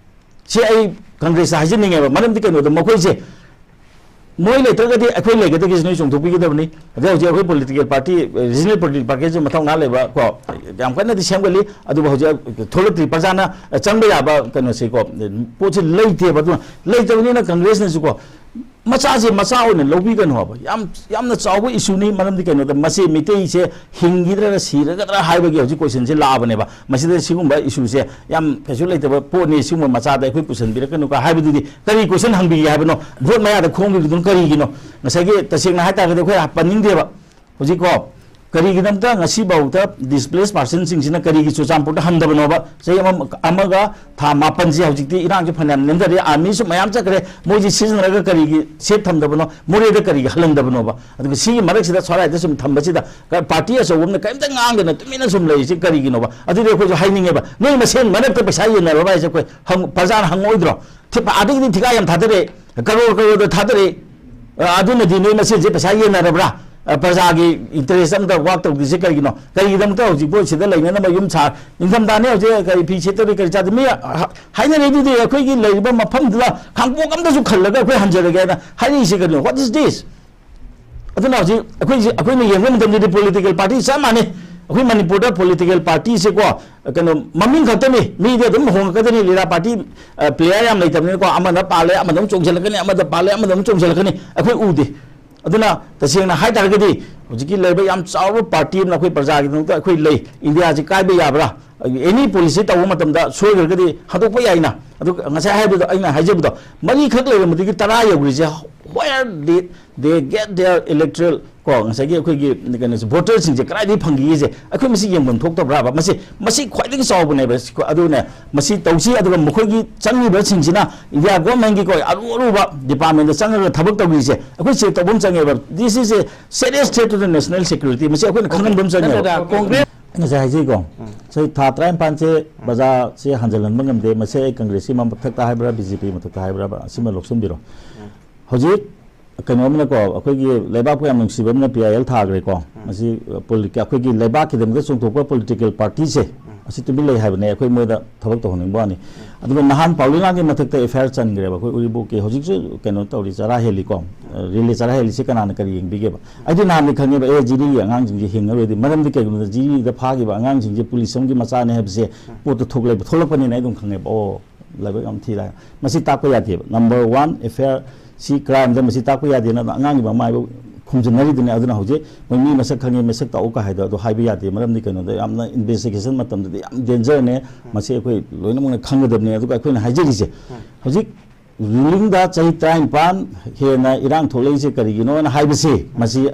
ꯁꯤ ꯑꯩ ꯀꯪꯒ꯭ꯔꯦꯁꯇ ꯍꯥꯏꯖꯅꯤꯡꯉꯦꯕ꯫ ꯃꯔꯝꯗꯤ ꯀꯩꯅꯣꯗ ꯃꯈꯣꯏꯁꯦ, ꯃꯣꯏ ꯂꯩꯇ꯭ꯔꯒꯗꯤ ꯑꯩꯈꯣꯏ ꯂꯩꯒꯗꯒꯦꯁꯤ ꯅꯣꯏ ꯆꯣꯡꯊꯣꯛꯄꯤꯒꯗꯕꯅꯤ꯫ ꯑꯗꯩ ꯍꯧꯖꯤꯛ ꯑꯩꯈꯣꯏ ꯄꯣꯂꯤꯇꯤꯀꯦꯜ ꯄꯥꯔꯇꯤ, ꯔꯤꯖꯅꯦꯜ ꯄꯣꯂꯤꯇꯤꯀꯦꯜ ꯄꯥꯔꯇꯤꯁꯨ ꯃꯊꯧꯅꯥ ꯂꯩꯕ ꯀꯣ, ꯌꯥꯝ ꯀꯟꯅꯗꯤ ꯁꯦꯝꯒꯠꯂꯤ꯫ ꯑꯗꯨꯕꯨ ꯍꯧꯖꯤꯛ ꯊꯣꯛꯂꯛꯇ꯭ꯔꯤ, ꯄ꯭ꯔꯖꯥꯅ ꯆꯪꯕ ꯌꯥꯕ ꯀꯩꯅꯣꯁꯦ ꯀꯣ, ꯄꯣꯠꯁꯦ ꯂꯩꯇꯦꯕ꯫ ꯑꯗꯨꯅ ꯂꯩꯇꯕꯅꯤꯅ ꯀꯪꯒ꯭ꯔꯦꯁꯅꯁꯨ ꯀꯣ, ꯃꯆꯥꯁꯦ ꯃꯆꯥ ꯑꯣꯏꯅ ꯂꯧꯕꯤꯒꯅꯨ ꯍꯥꯏꯕ꯫ ꯌꯥꯝ, ꯌꯥꯝꯅ ꯆꯥꯎꯕ ꯏꯁꯨꯅꯤ꯫ ꯃꯔꯝꯗꯤ ꯀꯩꯅꯣꯗ, ꯃꯁꯤ ꯃꯤꯇꯩꯁꯦ ꯍꯤꯡꯈꯤꯗ꯭ꯔꯥ ꯁꯤꯔꯒꯗ꯭ꯔꯥ ꯍꯥꯏꯕꯒꯤ ꯍꯧꯖꯤꯛ ꯀꯣꯏꯁꯟꯁꯦ ꯂꯥꯛꯑꯕꯅꯦꯕ꯫ ꯃꯁꯤꯗ ꯁꯤꯒꯨꯝꯕ ꯏꯁꯨꯁꯦ ꯌꯥꯝ ꯀꯩꯁꯨ ꯂꯩꯇꯕ ꯄꯣꯠꯅꯤ, ꯁꯤꯒꯨꯝꯕ ꯃꯆꯥꯗ ꯑꯩꯈꯣꯏ ꯄꯨꯁꯟꯕꯤꯔꯛꯀꯅꯨꯀ ꯍꯥꯏꯕꯗꯨꯗꯤ ꯀꯔꯤ ꯀꯣꯏꯁꯟ ꯍꯪꯕꯤꯒꯦ ꯍꯥꯏꯕꯅꯣ? ꯚꯣꯠ ꯃꯌꯥꯗ ꯈꯣꯡꯂꯤꯕꯗꯨꯅ ꯀꯔꯤꯒꯤꯅꯣ? ꯉꯁꯥꯏꯒꯤ, ꯇꯁꯦꯡꯅ ꯍꯥꯏꯇꯥꯔꯒꯗꯤ, ꯑꯩꯈꯣꯏ ꯄꯟꯅꯤꯡꯗꯦꯕ꯫ ꯍꯧꯖꯤꯛꯀꯣ, ꯀꯔꯤꯒꯤꯗꯃꯛꯇ ꯉꯁꯤꯐꯥꯎꯗ ꯗꯤꯁꯄ꯭ꯂꯦꯁ ꯄꯥꯔꯁꯟꯁꯤꯡꯁꯤꯅ ꯀꯔꯤꯒꯤ ꯆꯨꯔꯆꯥꯟꯄꯨꯔꯗ ꯍꯟꯗꯕꯅꯣꯕ? ꯆꯍꯤ ꯑꯃ, ꯑꯃꯒ ꯊꯥ ꯃꯥꯄꯟꯁꯦ ꯍꯧꯖꯤꯛꯇꯤ ꯏꯔꯥꯡꯁꯦ ꯐꯅꯌꯥꯝ ꯅꯦꯝꯊꯔꯦ, ꯑꯥꯔꯃꯤꯁꯨ ꯃꯌꯥꯝ ꯆꯠꯈ꯭ꯔꯦ, ꯃꯣꯏꯁꯤ ꯁꯤꯖꯤꯟꯅꯔꯒ ꯀꯔꯤꯒꯤ ꯁꯦꯐ ꯊꯝꯗꯕꯅꯣ? ꯃꯣꯔꯦꯗ ꯀꯔꯤꯒꯤ ꯍꯜꯍꯟꯗꯕꯅꯣꯕ? ꯑꯗꯨꯒ ꯁꯤꯒꯤ ꯃꯔꯛꯁꯤꯗ ꯁ꯭ꯋꯥꯏꯗ ꯁꯨꯝ ꯊꯝꯕꯁꯤꯗ ꯀ-, ꯄꯥꯔꯇꯤ ꯑꯆꯧꯕ ꯑꯃꯅ ꯀꯔꯤꯝꯇ ꯉꯥꯡꯗꯅ ꯇꯨꯃꯤꯟꯅ ꯁꯨꯝ ꯂꯩꯔꯤꯁꯤ ꯀꯔꯤꯒꯤꯅꯣꯕ? ꯑꯗꯨꯗꯤ ꯑꯩꯈꯣꯏꯁꯨ ꯍꯥꯏꯅꯤꯡꯉꯦꯕ, ꯅꯣꯏ ꯃꯁꯦꯟ ꯃꯔꯛꯇ ꯄꯩꯁꯥ ꯌꯦꯟꯅꯔꯕ ꯍꯥꯏꯁꯦ ꯑꯩꯈꯣꯏ ꯍꯪ-, ꯄ꯭ꯔꯖꯥꯅ ꯍꯪꯉꯛꯑꯣꯏꯗ꯭ꯔꯣ? ꯊꯤ-, ꯑꯥꯗꯒꯤꯗꯤ ꯊꯤꯀꯥ ꯌꯥꯝ ꯊꯥꯗꯔꯛꯑꯦ, ꯀꯔꯣꯔ ꯀꯔꯣꯔꯗ ꯊꯥꯗꯔꯛꯑꯦ꯫ ꯑ, ꯑꯗꯨꯅꯗꯤ ꯅꯣꯏ ꯃꯁꯦꯟꯁꯦ ꯄꯩꯁꯥ ꯌꯦꯟꯅꯔꯕ꯭ꯔꯥ? ꯑ, ꯄ꯭ꯔꯖꯥꯒꯤ ꯏꯟꯇꯔꯦꯁ ꯑꯝꯇ ꯋꯥꯛ ꯇꯧꯗ꯭ꯔꯤꯁꯦ ꯀꯔꯤꯒꯤꯅꯣ? ꯀꯔꯤꯒꯤꯗꯃꯛꯇ ꯍꯧꯖꯤꯛꯐꯥꯎ ꯁꯤꯗ ꯂꯩꯅꯅꯕ ꯌꯨꯝ ꯁꯥ-, ꯅꯤꯡꯊꯝꯊꯥꯅꯦ ꯍꯧꯖꯤꯛ, ꯀꯔꯤ ꯐꯤ ꯁꯦꯠꯇꯧꯔꯤ, ꯀꯔꯤ ꯆꯥꯗꯧꯔꯤ? ꯃꯤ ꯍ-, ꯍꯥꯏꯅꯔꯤꯗꯨꯗꯤ ꯑꯩꯈꯣꯏꯒꯤ ꯂꯩꯔꯤꯕ ꯃꯐꯝꯗꯨꯗ ꯈꯥꯡꯄꯣꯛ ꯑꯝꯇꯁꯨ ꯈꯜꯂꯒ ꯑꯩꯈꯣꯏ ꯍꯟꯖꯔꯒꯦ ꯍꯥꯏꯅ ꯍꯥꯏꯔꯛꯏꯁꯦ ꯀꯔꯤꯅꯣ? What is this? ꯑꯗꯨꯅ ꯍꯧꯖꯤꯛ ꯑꯩꯈꯣꯏꯁꯦ, ꯑꯩꯈꯣꯏꯅ ꯌꯦꯡꯕ ꯃꯇꯝꯗꯗꯤ ꯄꯣꯂꯤꯇꯤꯀꯦꯜ ꯄꯥꯔꯇꯤ ꯆꯞ ꯃꯥꯟꯅꯩ꯫ ꯑꯩꯈꯣꯏ ꯃꯅꯤꯄꯨꯔꯗ ꯄꯣꯂꯤꯇꯤꯀꯦꯜ ꯄꯥꯔꯇꯤꯁꯦꯀꯣ, ꯀꯩꯅꯣ, ꯃꯃꯤꯡ ꯈꯛꯇꯅꯤ, ꯃꯤꯗꯤ ꯑꯗꯨꯝ ꯍꯣꯡꯉꯛꯀꯗꯣꯏꯅꯤ꯫ ꯂꯤꯂꯥ ꯄꯥꯔꯇꯤ, ꯑ, ꯄ꯭ꯂꯦꯌꯔ ꯌꯥꯝ ꯂꯩꯇꯕꯅꯤꯅꯀꯣ, ꯑꯃꯗ ꯄꯥꯜꯂꯦ, ꯑꯃꯗ ꯑꯃꯨꯛ ꯆꯣꯡꯁꯤꯜꯂꯛꯀꯅꯤ, ꯑꯃꯗ ꯄꯥꯜꯂꯦ, ꯑꯃꯗ ꯑꯃꯨꯛ ꯆꯣꯡꯁꯤꯜꯂꯛꯀꯅꯤ, ꯑꯩꯈꯣꯏ ꯎꯗꯦ꯫ ꯑꯗꯨꯅ ꯇꯁꯦꯡꯅ ꯍꯥꯏ ꯇꯥꯔꯒꯗꯤ ꯍꯧꯖꯤꯛꯀꯤ ꯂꯩꯕ ꯌꯥꯝ ꯆꯥꯎꯕ ꯄꯥꯔꯇꯤ ꯑꯃꯅ ꯑꯩꯈꯣꯏ ꯄ꯭ꯔꯖꯥꯒꯤꯗꯃꯛꯇ ꯑꯩꯈꯣꯏ ꯂꯩ, ꯏꯟꯗꯤꯌꯥꯁꯤ ꯀꯥꯏꯕ ꯌꯥꯕ꯭ꯔꯥ? ꯑꯦꯅꯤ ꯄꯣꯂꯤꯁꯤ ꯇꯧꯕ ꯃꯇꯝꯗ ꯁꯣꯏꯈ꯭ꯔꯒꯗꯤ ꯍꯟꯗꯣꯛꯄ ꯌꯥꯏꯅ꯫ ꯑꯗꯨ ꯉꯁꯥꯏ ꯍꯥꯏꯕꯗꯣ, ꯑꯩꯅ ꯍꯥꯏꯖꯕꯗꯣ, ꯃꯔꯤꯈꯛ ꯂꯩꯔꯝꯕꯗꯒꯤ ꯇꯔꯥ ꯌꯧꯈ꯭ꯔꯤꯁꯦ, where did they get their electoral, ꯀꯣ, ꯉꯁꯥꯏꯒꯤ ꯑꯩꯈꯣꯏꯒꯤ ꯀꯩꯅꯣꯁꯦ, ꯚꯣꯇꯔꯁꯤꯡꯁꯦ ꯀꯗꯥꯏꯗꯒꯤ ꯐꯪꯈꯤꯒꯦꯁꯦ ꯑꯩꯈꯣꯏ ꯃꯁꯤ ꯌꯦꯡꯐꯝ ꯊꯣꯛꯇꯕ꯭ꯔꯥꯕ? ꯃꯁꯤ, ꯃꯁꯤ ꯈ꯭ꯋꯥꯏꯗꯒꯤ ꯆꯥꯎꯕꯅꯦꯕ꯫ ꯑꯗꯨꯅ ꯃꯁꯤ ꯇꯧꯁꯤ, ꯑꯗꯨꯒ ꯃꯈꯣꯏꯒꯤ ꯆꯪꯉꯤꯕꯁꯤꯡꯁꯤꯅ ꯏꯟꯗꯤꯌꯥ ꯒꯣꯔꯃꯦꯟꯒꯤꯀꯣ, ꯑꯔꯨ ꯑꯔꯨꯕ ꯗꯤꯄꯥꯔꯠꯃꯦꯟꯗ ꯆꯪꯉꯒ ꯊꯕꯛ ꯇꯧꯔꯤꯁꯦ ꯑꯩꯈꯣꯏ ꯆꯦꯛ ꯇꯧꯕ ꯑꯃ ꯆꯪꯉꯦꯕ꯫ This is a serious threat to the national security꯫ ꯃꯁꯤ ꯑꯩꯈꯣꯏꯅ ꯈꯪꯍꯟꯕ ꯑꯃ ꯆꯪꯉꯦꯕ꯫ ꯅꯠꯇ꯭ꯔꯒ ꯀꯣꯡꯒ꯭ꯔꯦꯁ ꯉꯁꯥꯏ ꯍꯥꯏꯖꯩꯀꯣ, ꯆꯍꯤ ꯊꯥ ꯇꯔꯥꯅꯤꯄꯥꯟꯁꯦ ꯕꯖꯥꯔꯁꯦ ꯍꯟꯖꯤꯜꯍꯟꯕ ꯉꯝꯗꯦ꯫ ꯃꯁꯤ ꯑꯩ ꯀꯪꯒ꯭ꯔꯦꯁꯀꯤ ꯃꯊꯛꯇ ꯍꯥꯏꯕ꯭ꯔꯥ, ꯕꯤ ꯖꯦ ꯄꯤ ꯃꯊꯛꯇ ꯍꯥꯏꯕ꯭ꯔꯥ, ꯑꯁꯤꯃ ꯂꯧꯁꯤꯟꯕꯤꯔꯣ꯫ ꯍꯧꯖꯤꯛ ꯀꯩꯅꯣ ꯑꯃꯅꯀꯣ, ꯑꯩꯈꯣꯏꯒꯤ ꯂꯩꯕꯥꯛꯄꯨ ꯌꯥꯝ ꯅꯨꯡꯁꯤꯕ ꯑꯃꯅ ꯄꯤ ꯑꯥꯏ ꯑꯦꯜ ꯊꯥꯈ꯭ꯔꯦꯀꯣ꯫ ꯃꯁꯤ, ꯑ, ꯄꯣꯂꯤ-, ꯑꯩꯈꯣꯏꯒꯤ ꯂꯩꯕꯥꯛꯀꯤꯗꯃꯛꯇ ꯆꯣꯡꯊꯣꯛꯄ ꯄꯣꯂꯤꯇꯤꯀꯦꯜ ꯄꯥꯔꯇꯤꯁꯦ ꯑꯁꯤ ꯇꯨꯃꯤꯟ ꯂꯩ ꯍꯥꯏꯕꯅꯦ, ꯑꯩꯈꯣꯏ ꯃꯣꯏꯗ ꯊꯕꯛ ꯇꯧꯍꯟꯅꯤꯡꯕ ꯋꯥꯅꯤ꯫ ꯑꯗꯨꯒ ꯅꯍꯥꯟ ꯄꯥꯎꯂꯤꯅꯥꯒꯤ ꯃꯊꯛꯇ ꯑꯦꯐ ꯑꯥꯏ ꯑꯥꯔ ꯆꯟꯈ꯭ꯔꯦꯕ ꯑꯩꯈꯣꯏ ꯎꯔꯤꯄꯣꯛꯀꯤ, ꯍꯧꯖꯤꯛꯁꯨ ꯀꯩꯅꯣ ꯇꯧꯔꯤ, ꯆꯔꯥ ꯍꯦꯜꯂꯤꯀꯣ꯫ ꯔꯤꯂꯦ ꯆꯔꯥ ꯍꯦꯜꯂꯤꯁꯦ ꯀꯅꯥꯅ ꯀꯔꯤ ꯌꯦꯡꯕꯤꯒꯦꯕ? ꯑꯩꯗꯤ ꯅꯍꯥꯟꯗꯤ ꯈꯪꯉꯦꯕ, ꯑꯦ, ꯖꯤꯔꯤꯒꯤ ꯑꯉꯥꯡꯁꯤꯡꯁꯦ ꯍꯤꯡꯉꯔꯣꯏꯗꯤ, ꯃꯔꯝꯗꯤ ꯀꯩꯒꯤꯅꯣꯗ ꯖꯤꯔꯤꯗ ꯐꯥꯈꯤꯕ ꯑꯉꯥꯡꯁꯤꯡꯁꯦ ꯄꯨꯂꯤꯁ ꯑꯃꯒꯤ ꯃꯆꯥꯅꯦ ꯍꯥꯏꯕꯁꯦ ꯄꯣꯠꯇꯣ ꯊꯣꯛꯂꯛꯄ, ꯊꯣꯛꯂꯛꯄꯅꯤꯅ ꯑꯩ ꯑꯗꯨꯝ ꯈꯪꯉꯦꯕ꯫ ꯑꯣ, ꯂꯥꯏꯕꯛ ꯌꯥꯝ ꯊꯤꯔꯦ꯫ ꯃꯁꯤ ꯇꯥꯛꯄ ꯌꯥꯗꯦꯕ꯫ ꯅꯝꯕꯔ ꯋꯥꯟ, ꯑꯦꯐ ꯑꯥꯏ ꯑꯥꯔ ꯁꯤ ꯀ꯭ꯔꯥꯏꯝꯗ ꯃꯁꯤ ꯇꯥꯛꯄ ꯌꯥꯗꯦꯅ ꯑꯉꯥꯡꯒꯤ ꯃꯃꯥ ꯍꯥꯏꯕ ꯈꯨꯝꯖꯤꯟꯅꯔꯤꯗꯨꯅꯦ꯫ ꯑꯗꯨꯅ ꯍꯧꯖꯤꯛ ꯃꯣꯏ ꯃꯤ ꯃꯁꯛ ꯈꯪꯉꯦ, ꯃꯁꯛ ꯇꯥꯛꯎ ꯀꯥ ꯍꯥꯏꯗꯣ ꯑꯗꯨ ꯍꯥꯏꯕ ꯌꯥꯗꯦ꯫ ꯃꯔꯝꯗꯤ ꯀꯩꯅꯣꯗ ꯌꯥꯝꯅ ꯏꯟꯚꯦꯁꯇꯤꯒꯦꯁꯟ ꯃꯇꯝꯗꯗꯤ ꯌꯥꯝ ꯗꯦꯟꯖꯔꯅꯦ꯫ ꯃꯁꯤ ꯑꯩꯈꯣꯏ ꯂꯣꯏꯅꯃꯛꯅ ꯈꯪꯒꯗꯕꯅꯦ꯫ ꯑꯗꯨꯒ ꯑꯩꯈꯣꯏꯅ ꯍꯥꯏꯖꯔꯤꯁꯦ ꯍꯧꯖꯤꯛ ꯔꯨꯂꯤꯡꯗ ꯆꯍꯤ ꯇꯔꯥꯅꯤꯄꯥꯟ ꯍꯦꯟꯅ ꯏꯔꯥꯡ ꯊꯣꯛꯂꯛꯏꯁꯦ ꯀꯔꯤꯒꯤꯅꯣꯅ ꯍꯥꯏꯕꯁꯤ, ꯃꯁꯤ,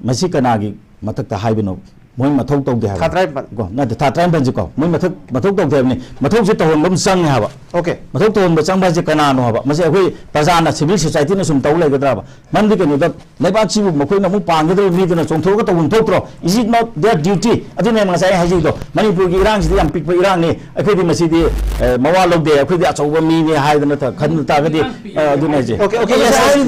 ꯃꯁꯤ ꯀꯅꯥꯒꯤ ꯃꯊꯛꯇ ꯍꯥꯏꯕꯅꯣ? ꯃꯣꯏ ꯃꯊꯧ ꯇꯧꯗꯦ ꯍꯥꯏꯕ꯫ ꯊꯥ ꯇꯔꯥꯅꯤꯄꯥꯟ꯫ ꯀꯣ, ꯅꯠꯇꯦ, ꯊꯥ ꯇꯔꯥꯅꯤꯄꯥꯟꯁꯦ ꯀꯣ, ꯃꯣꯏ ꯃꯊꯛ, ꯃꯊꯧ ꯇꯧꯗꯦ ꯍꯥꯏꯕꯅꯤ꯫ ꯃꯊꯧꯁꯦ ꯇꯧꯍꯟꯕ ꯑꯃ ꯆꯪꯉꯦ ꯍꯥꯏꯕ꯫ ꯑꯣꯀꯦ꯫ ꯃꯊꯧ ꯇꯧꯍꯟꯕ ꯆꯪꯕ ꯍꯥꯏꯁꯦ ꯀꯅꯥꯅꯣ ꯍꯥꯏꯕ? ꯃꯁꯤ ꯑꯩꯈꯣꯏ ꯄ꯭ꯔꯖꯥꯅ, ꯁꯤꯚꯤꯜ ꯁꯣꯁꯥꯏꯇꯤꯅ ꯁꯨꯝ ꯇꯧ ꯂꯩꯒꯗ꯭ꯔꯕ? ꯃꯔꯝꯗꯤ ꯀꯩꯅꯣꯗ, ꯂꯩꯕꯥꯛꯁꯤꯕꯨ ꯃꯈꯣꯏꯅ ꯑꯃꯨꯛ ꯄꯥꯟꯒꯗꯧꯔꯤꯕ ꯃꯤꯗꯨꯅ ꯆꯣꯡꯊꯣꯛꯑꯒ ꯇꯧꯐꯝ ꯊꯣꯛꯇ꯭ꯔꯣ? Is it not their duty? ꯑꯗꯨꯅꯦ ꯉꯁꯥꯏ ꯑꯩ ꯍꯥꯏꯖꯩꯗꯣ, ꯃꯅꯤꯄꯨꯔꯒꯤ ꯏꯔꯥꯡꯁꯤꯗꯤ ꯌꯥꯝ ꯄꯤꯛꯄ ꯏꯔꯥꯡꯅꯤ, ꯑꯩꯈꯣꯏꯗꯤ ꯃꯁꯤꯗꯤ, ꯑꯦ, ꯃꯋꯥ ꯂꯧꯗꯦ, ꯑꯩꯈꯣꯏꯗꯤ ꯑꯆꯧꯕ ꯃꯤꯅꯤ ꯍꯥꯏꯗꯅ ꯈꯟꯕ ꯇꯥꯔꯒꯗꯤ, ꯑ, ꯑꯗꯨꯅꯦ ꯍꯥꯏꯁꯦ꯫ ꯑꯣꯀꯦ, ꯑꯣꯀꯦ, ꯉꯁꯥꯏ ꯌꯥꯏ꯫ ꯍꯥꯏꯔꯤꯗꯨ